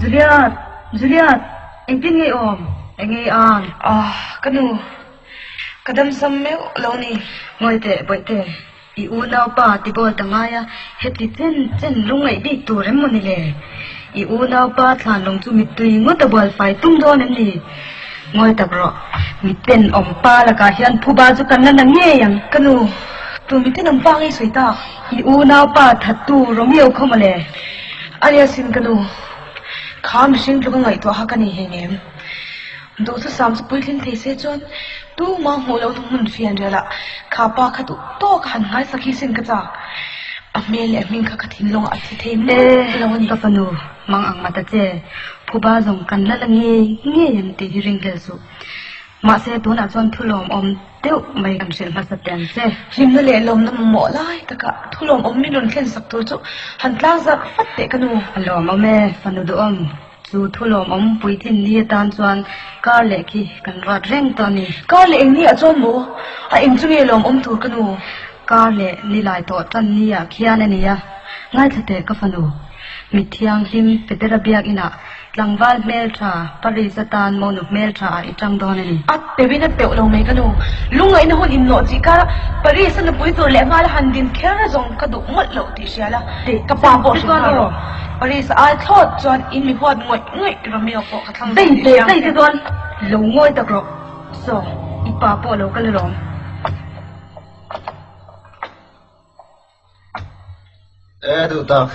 Juliet, Juliet, engtin nge i awm? Enge i ang? Ah, ka nu. Ka dam sam meuh lo ni. Ngawi teh, bawihte. I unaupa ti bawl ta ngai a, heti chen chen lungngaih bik tur em maw ni le? I unaupa thlan lawng chu mittui ngawt a bual fai tum dawn em ni? Ngawi tak rawh, miten awm pa lakah hian phuba chu kan la na ngei ang. Ka nu, tu miten awm pa ngei sawi tak? I unaupa thattu Romeo khaw maw le? A nia sin ka nu, kha mihring tluka ngaihtuah kha ka nei hei nem. Duhthusam chu puitling thei se chuan tumah hmuh lohna hmun fian rialah kha pa kha duh tawk a han nghaisak hi sin ka chak. A hmel leh a hming kha ka thinlungah a thi thei mawlh lo a ni. Ka fanu, mang ang mata che, phuba zawng kan la la ngei ngei ang tih hi ringhlel suh. Mahse tunah chuan thulawmawm deuh mai kan hrilh hmasa teh ang che. Hlimna leh lawmna mamawh lai takah thulawmawm min rawn thlen sak tur chu han tlang zar vat teh ka nu. A lawmawm e, fanu duhawm. Chu thu lawmawm puitlin ni atan chuan kar leh khi kan ruat reng tawh a ni. Kar leh eng ni ah chuan maw? A eng chu nge lawmawm tur ka nu? Kar leh ni lai tawh tan ni ah khian a ni a, ngaithla teh ka fanu. Mi thianghlim Petera biakinah tlangval hmeltha Paris atan monu hmeltha ah i tang dawn a ni. A peuhin a peuh lo mai ka nu. Lungngaihna hun inlawh chih kara Paris a nupui tur leh nghal a han din kher zawng ka duh mawlh loh tih hria la. Ka pa pawh hrilh nghal rawh. Paris a ai thlawt chuan in mi huat ngawih ngawih Romeo pawh ka thlang zawk tih hria ang che. Chuan lo ngawi tak rawh. Saw, i pa pawh lo kal alawm. E duh tak,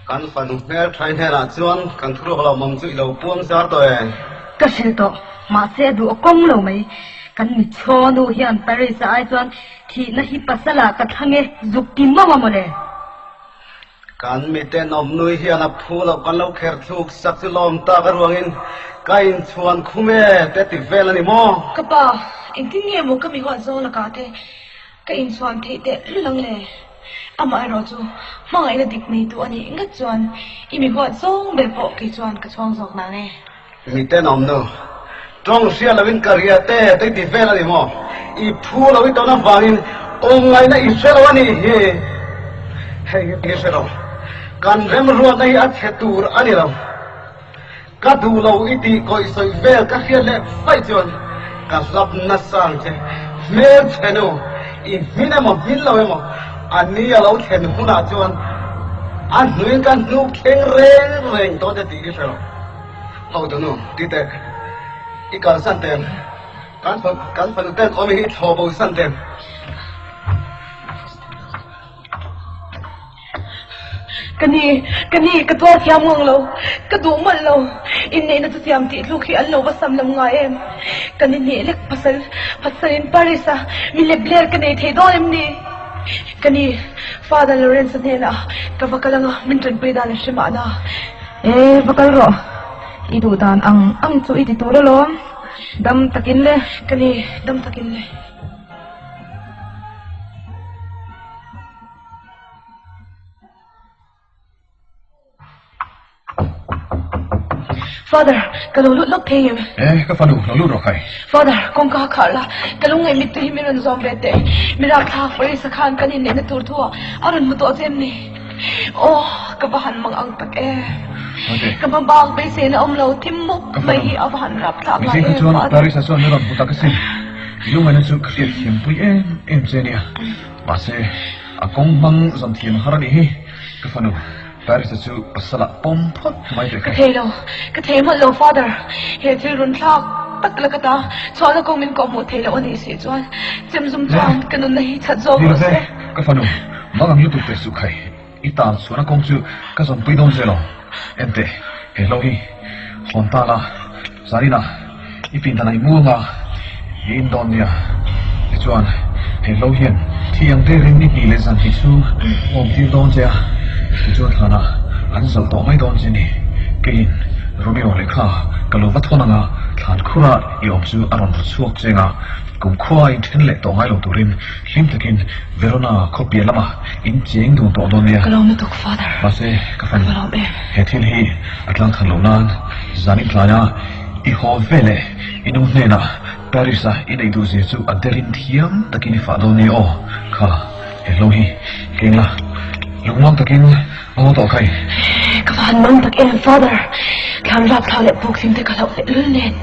kan fanu hmel thain hnenah chuan kan thuruk lawmawm chu i lo puang zar tawh e. Ka hrilh tawh, mahse a duh a kawng lo mai. Kan mitchhaw nu hian Paris a ai chuan Thihna hi pasalah ka thlang e, zuk ti mawng a mawle. Kan mitenawm nui hian a phu loh kan lo kher thluk sak chu lawm tak a ruangin ka inchhuan khum e te ti vel a ni maw? Ka pa, engtin nge maw ka mi huat zawng lakah te ka inchhuan theih teh lul ang le? Amaherawh chu hmangaihna dik neitu a nih ngat chuan i mi huat zawng ber pawh kei chuan ka chhuang zawk nang e. Mitenawm nu, tawng hria loin ka ria te te ti vel a ni maw? I phu lo i tawn avangin awm ngaihna i hre lo a nih hi. Hei hi hre lo, kan remruatna hi a chhe tur a ni lo. Ka duh lo i tih kawih sawi vel ka hriat leh faih chuan ka hlap nasa ang che. Hmelchhe nu, i hmin emaw hmin lo emaw a ni a lo thlen hunah chuan a hnuin ka hnuk thleng reng reng dawn che tih hi hre lo. Hotu nu, ti teh, i kalsan teh ang, kan kan fanu ten awm hi i thlawh bo san teh ang. Ka ni, ka ni, ka tuar thiam ngang lo, ka duh mawlh lo, inneihna chu siam tih tluk hi an lo va sam lam ngai em? Ka ni hnih lek pasal, pasalin Paris a mi lep ler ka nei thei dawn em ni? Ka ni, Father Lawrence-a hnenah ka va kal anga min tanpui dan a hre mahna. E, va kal rawh. I duh dan ang ang chu i ti tur alawm. Dam takin le. Ka ni, dam takin le. Father, ka lo lut lawk thei em? E, ka fanu, lo lut rawh khai. Father, kawngka kha kharh la, ka lo ngaih mittui hi min rawn zawm ve teh. Mirak thlak Paris-a khan kan inneihna tur thu ah a rawn hmu tawh che em ni? Aw, ka va han mang ang tak e. Ka hma bak beiseina awm lo, thim mup mai hi a va han rap thlak lai em. Chuan Paris-a chuan min rawn hmu tak asin. I lungaihna chu ka hriat thiam pui em em che nia. Mahse, a kawng hmang zam thiam har a nih hi. Ka fanu, Paris-a chu pasal ah pawm phawt mai teh Ka thei lo, ka thei mawlh lo Father. He thil rawn thlak. tak laka ta chhuahna kawng min kawhhmuh theih loh a nih si chuan chemzum chuan ka nunna hi chhat zawk rawh se. Ka fanu, mang ang lutuk teh suh khai. I tan chhuahna kawng chu ka zawnpui dawn che lo. Enteh, he hlo hi hawn ta la, Zarina, i pindan ah i mu anga i in dawn nia. Tichuan, he hlo hian thi ang derin ni hnih leh zan hnih chhung awm tir dawn che a, tichuan thlanah an zalh tawh mai dawn che ni. Keiin Romeo lehkha ka lo va thawn anga thlan khura i awm chu a rawn ru chhuak cheng a, kumkhua inthen leh tawh ngai lo turin Hlim takin Verona khaw piah lamah in cheng dun tawh dawn nia. Ka lawm lutuk Father. Mahse ka fan Ka lawm em. He thil hi a tlang than loh nan zanin tlaia i haw ve leh i nu hnenah Paris a i neih duh zia chu a derin thiam takin i fah dawn nia aw. Kha he hlo hi keng la lungmuang takin Aw tawh khai. Ka va han mang tak em Father. Thlan rap thla leh puk hlim te ka hlauh leh lul nen.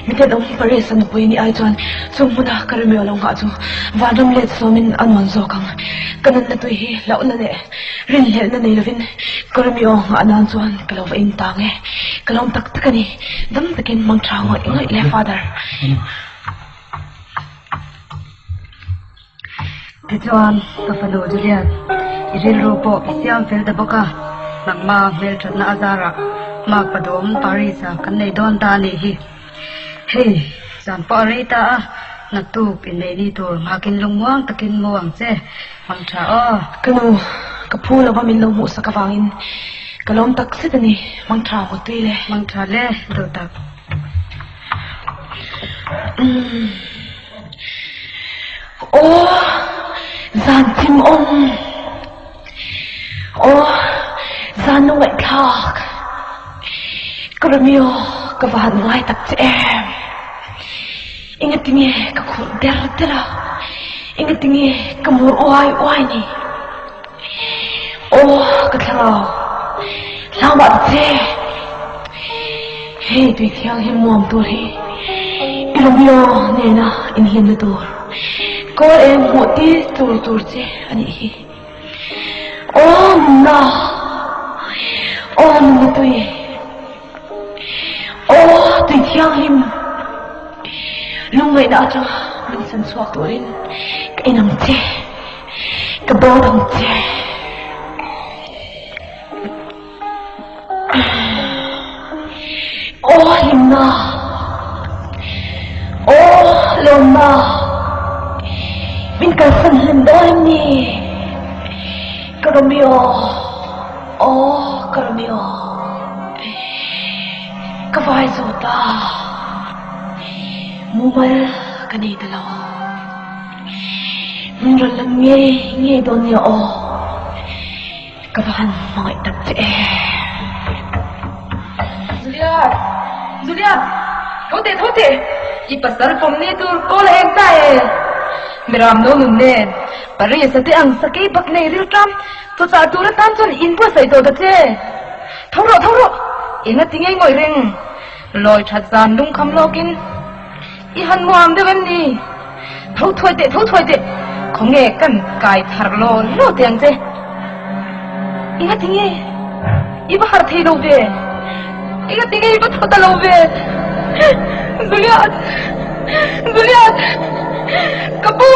Miten awm Paris a nupui ni ai chuan chung hmuna ka Romeo lo nghah chu vanram let sawmin a nuam zawk ang. Ka nunna tui hi hlauhna leh rinhlelhna nei lovin ka Romeo nghah nan chuan ka lo va in tang e. Ka lawm tak tak a ni. Dam takin mang tha ngawih ngawih le Father. Tichuan, ka fanu Juliet, i rilru pawh i siam fel ta bawk a, nangma hmelthatna a zarah Mark Padawm Paris-a kan nei dawn ta a nih hi. Hei, zan pawh a rei ta a, naktuk inneih ni tur nghakin lungmuang takin mu ang che, hmang tha aw. Ka nu, ka phu lova min lo hmuhsak avangin ka lawm tak zet a ni, hmang tha maw tui le. Hmang tha le, duh tak. Aw, zan chim awm. Aw, zan lo ngaihthlak. Ka Romeo, ka va han ngai tak che em. Engatinge ka khurh der der a, engatinge ka mur uai uai ni. Aw, ka thlarau, hlau mah ta che. Hei tui thianghlim nuam tur hi i Romeo nena inhlimna tur kawl eng hmuh tir tur tur che a nih hi. Aw nunna, aw nunna tui, aw tui thianghlim lungngaihna atanga min san chhuak turin ka en ang che, ka bo ang che. Aw hlimna, aw lawmna, min kalsan hlim dawn em ni? Ka Romeo, aw ka Romeo, ka vai zo ta, mumal ka nei ta lo. Min rawn la ngei ngei dawn nia aw. Ka va han hmangaih tak che e. Juliet! Juliet! Tho teh, tho teh! I pasal pawm ni tur kawl a eng ta e! Miram no nun nen, Paris a te ang sakei bak nei rilṭam chawchah tur atan chuan in buatsaih tawh ta che! Tho rawh, tho rawh! Eng a ti ngei ngawih reng? Lawi ṭhat zan lungkham lawkin i han muam deuh em ni? Tho thuai teh, tho thuai teh, khawnge kan kai thar law law teh ang che. Enga tinge i va harh thei lo ve? Enga tinge i va tho ta lo ve? Julian! Julian! Ka pu!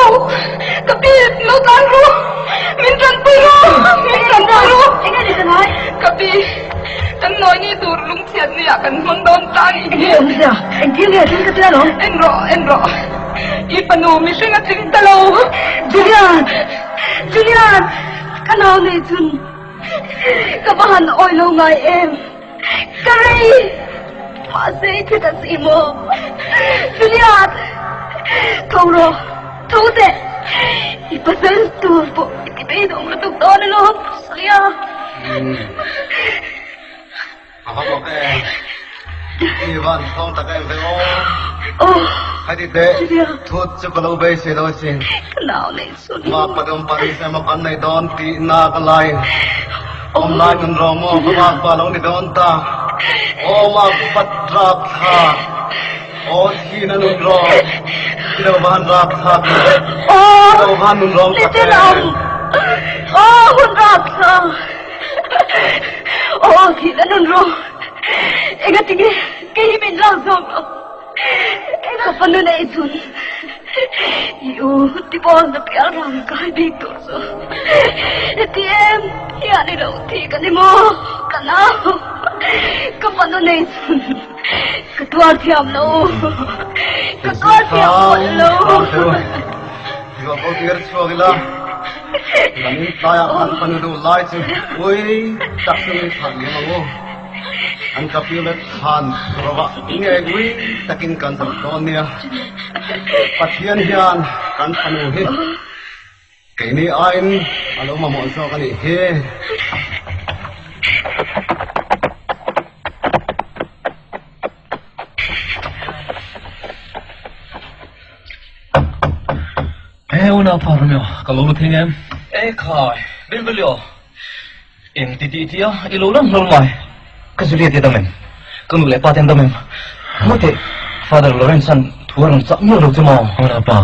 Ka pi! Lo tlan ru! Min tanpui ru! Min tanpui ru! Enga ni ta ngai? Ka pi! Kan nawi ni tur lungchhiat ni ah kan hmang dawn ta ni. Enge awmzia? Engthil nge thil ka tia lo? En rawh, en rawh. I fanu mihring a tling ta lo. Julian! Julian! Ka nau nei chun ka va han awi lo ngai em? Ka rei! Mahse i thi ta si maw? Julian! Tho rawh, tho teh! I pasal tur pawh i ti beidawng lutuk dawn alawm, Sonia. A va bawk e. I van thawng tak em ve aw. Aw. Heti teh thut chu ka lo beisei lo asin. Ka nau nei chu. Ma padum Paris emaw kan nei dawn tih na ka lai. Awm lai nun rawng maw ka mak pa lo ni dawn ta. Aw ma pat rap thla. Aw thi na nun rawng. I lo van rap thla. Aw. I lo van nun rawng tak em. Aw hun rap thla. Aw, thih na nun rawh. Enga tinge kei hi min lak zawk lo. Ka fanu nei chhun i u Tibon na pial rang kai bik tur chu heti em hian i lo thi ka ni maw? Ka nau, ka fanu nei chhun ka tuar thiam lo, ka tuar thiam mawlh lo. Ruah tir chhuak ila, kan in tlaiah kan fanu duh lai chu ui tak chungin thlah liam ang u. An ka piulet khan rovah nge ui takin kan zawh dawn nia. Pathian hian kan fanu hi keini aiin a lo mamawh zawk a nih hi. E unaupa Romeo, ka lo lu thei em? E khai, Benvolio, eng ti tih tia i lo lang hlawl mai. Ka Juliet i dam em? Ka nu leh pa te an dam em? Maw teh, Father Lawrence-a'n thu a rawn chah miah lo che maw? Unaupa,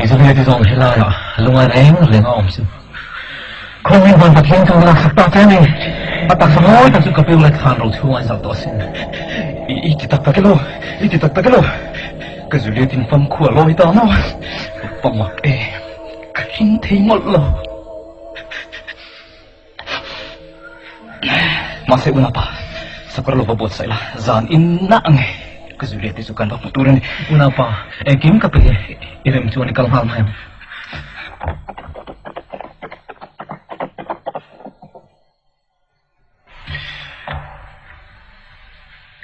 i Juliet i zawng helaiah lungai reng reng a awm chu. Khawngin van Pathian chuan laksak ta che a ni. A taksa mawi tak chu ka piu leh thlan ro chhung a inzalh tawh asin. I ti tak tak elo? I ti tak tak elo? Ka Juliet in fam khua lawi ta maw? Pa mak e, ka hlim thei mawlh lo. Mahse unapa, sakawr lo va buatsaih la, zan in nah nge ka Juliet te chu kan va hmu tur a ni. Unapa, engkim ka pe i rem chuan i kal nghal mai ang.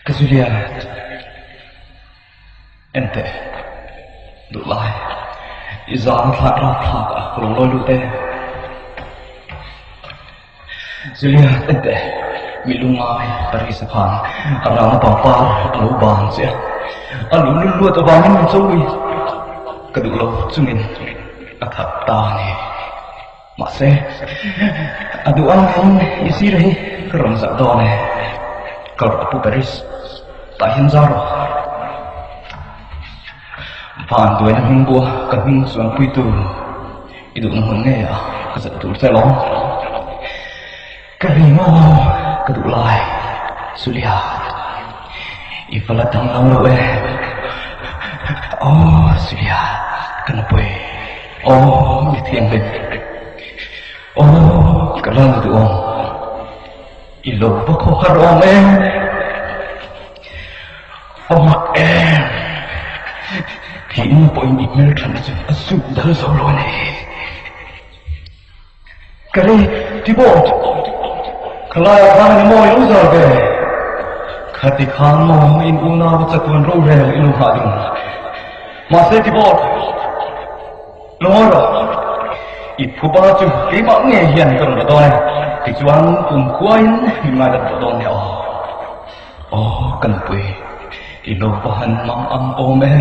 Ka Juliet, enteh, duh lai, i zan thlak rapthlak a ka lo lawi lut e. Juliet, enteh, mi lungngai Paris-a khan a rana pangpar a lo ban che a, a luhlul luat avangin min chawi ka duh lo chungin a that ta a ni. Mahse, a duh ang hian i sir hi ka rawn zah dawn e. Kal rawh Pu Paris, tah hian za rawh. Van duaina hming bua ka hming chuanpuitu i duhna hmun ngei ah ka zah tur che lawm. Ka ri maw ka duh lai Julia, i va la danglam lo e. Aw Julia, ka nupui. Aw mi thianghlim. Aw ka lal duh awm. I lo va khaw har awm em. Aw mak em. Thihna pawhin i hmelthatna chu a zut dal zo lo a ni. Ka ri Tibalt, khalaiah khan eng emaw i lo zal ve? Khati khan maw in unau chatuan rorel i lo nghah ding? Mahse Tibalt, lo ngawi rawh, i phuba chu keimah nge hian ka rawn la dawn e, tichuan kumkhuain min ngaidam tawh dawn nia aw. Aw ka nupui, i lo va han mang ang awm e,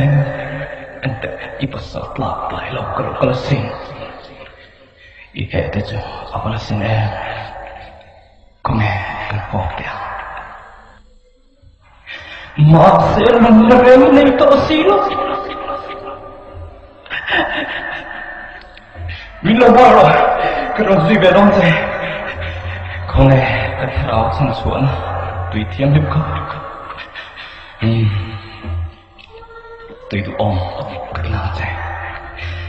enteh i pasal tlak tlai lo ka lo kal asin. I heh te chu a va la sin em? Khawnge kan fawk teh ang? Mahse nunna reng nei tawh si lo. Min lo nghak rawh, ka rawn zui ve dawn che. Khawnge ka thlarau chhan chhuahna tui thianghlim kha? Umm. Tui duh awm ka ti nang che.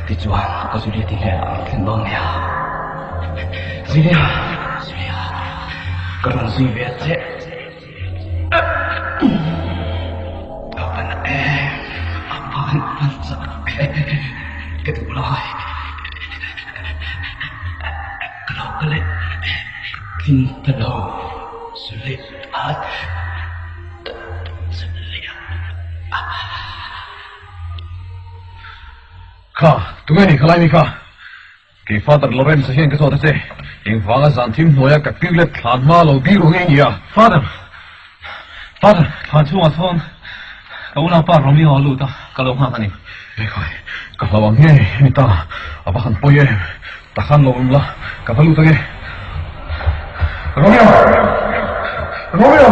Tichuan ka Juliet-i hnenah an thlen dawn nia. Julia, Julia, ka rawn zui ve che. Ka pan em, a pan pan chak em, ka duh lai. Ka lo ka leh tling ta lo, Juliet. Kha, tunge ni khalai mi kha? Kei Father Lawrence-a hian ka zawt a che, engvanga zan thim hnuaia ka piulet thlan hma lo biru ngei nia? Father! Father, thlan chhungah sawn ka unaupa Romeo a lut a, ka lo nghak a ni. Ekhai, ka hlau ang nge ni ta, a va han pawi em? Takhan lo awm la, ka va lut ange. Romeo! Romeo!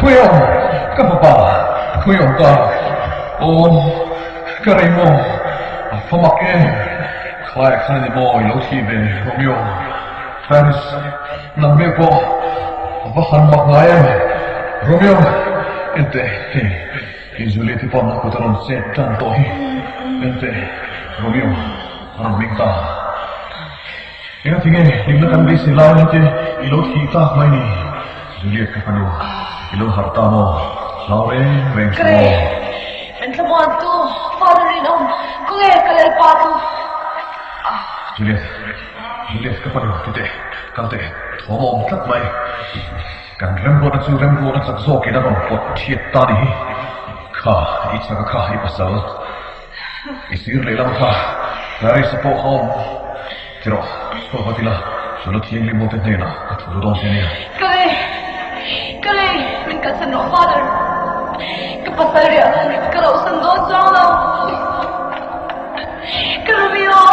Khawi awm? Ka fapa, khawi awm ta? Aw, ka rei maw? A fa mak e. Khlaiah khan a ni maw i lo thih ve, Romeo? Paris, nang mek pawh a va han mak ngai em? Romeo, enteh, hei. Kei Juliet-i pawn a kut a rawn chet tan tawh hi. Enteh, Romeo, a rawn meng ta. Engatinge hlimna kan beisei lai lai te i lo thih tak mai ni? Juliet ka fanu, i lo harh ta maw? Hlau reng reng suh maw? Min thlamuan tu, Father rinawm, khawnge ka lalpa chu? Juliet, Juliet ka fanu, ti teh, kal teh, thawm a awm tlat mai. Kan remruatna chu remruatna chak zawkin a rawn pawt thiat ta ni hi. Kha, i chaka kha i pasal. I sir lehlam kha Clarissa pawh kha awm. Ti rawh, chhuak vat ila, Sula thianghlim ho te hnenah ka thu dawn che nia. Ka lei, ka lei, min kalsan rawh Father. Ka pasal riah nan ka rauhsan dawn chuang lo. Ka Romeo,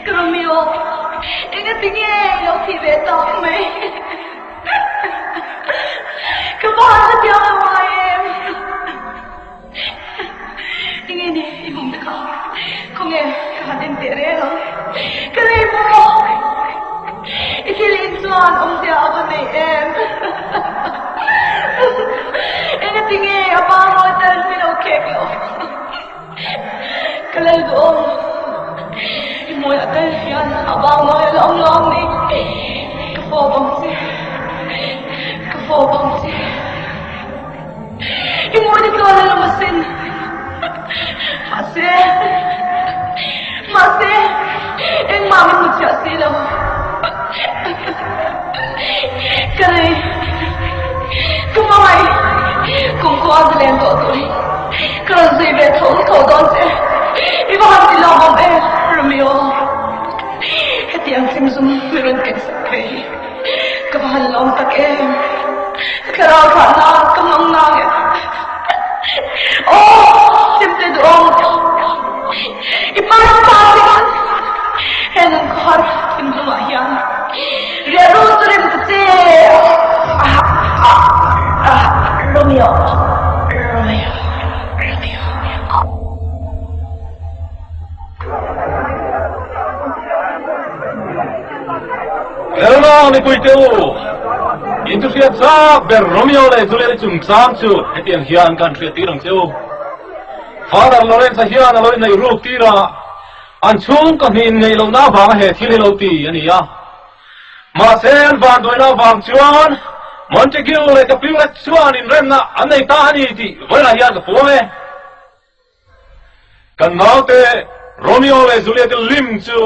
ka Romeo, engatinge i lo thih ve tak mai? Ka pa ka tiang lo ngai em? Enge ni i hum te kha? Khawnge ka han en teh reng ang? Ka rei maw? I thil in chuan awmzia a va nei em? Engatinge a pa ngawi tal min lo khek lo? Ka lal duh awm. I hmuiah tal hian a bang mawi a la awm lo ang ni. Ka fawp ang che. Ka fawp ang che. I hmui te chuan a lawm asin. Mahse, mahse, engmah min hmu chhiah si lo. Ka rei, ka hmangaih, kumkhua a zalen tawh tur hi ka rawn zui ve tho tho dawn che. I va han ti lawm awm em, Romeo. Hetiang chimzum mi rawn kensak ve hi ka va han lawm tak em. Ka thlarau thlah nan ka hmang nang em. Aw, hlimte duhawm, i hmang ta che khan he nun khawhar thinlungah hian riah ru chu rem ta che. Romeo, Romeo, Romeo. Hello mipui te u, in chu hriat chak ber Romeo leh Juliet-i chungchang chu hetiang hian kan hriat tir ang che u. Father Lawrence-a hian a lo inneih ruk tir a, an chhungkaw hnih inneih lohna avanga he thil hi lo ti a ni a. Mahse an vanduaina avang chuan Montague leh Capulet chuan inremna an nei ta a ni tih vawilah hian ka puang e. Kan naute Romeo leh Juliet-i lim chu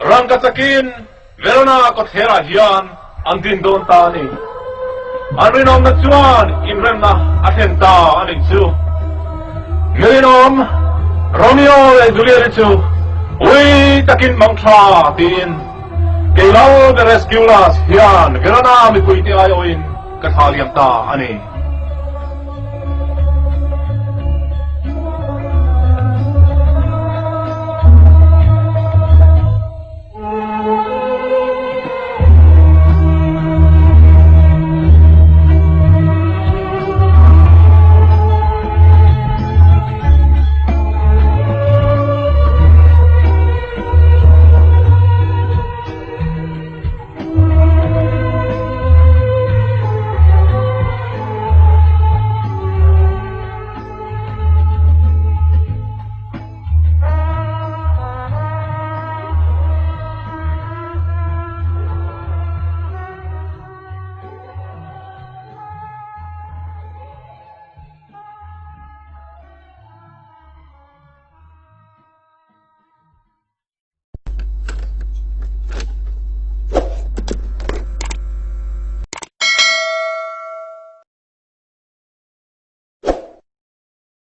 rangka chakin Verona kawtthlerah hian an din dawn ta a ni. An rinawmna chuan inremna a thlen ta a nih chu. Mi rinawm Romeo leh Juliet-i chu ui takin mang tha tiin kei Lal Beresculas hian Verona mipuite aiawhin ka thla liam ta a ni.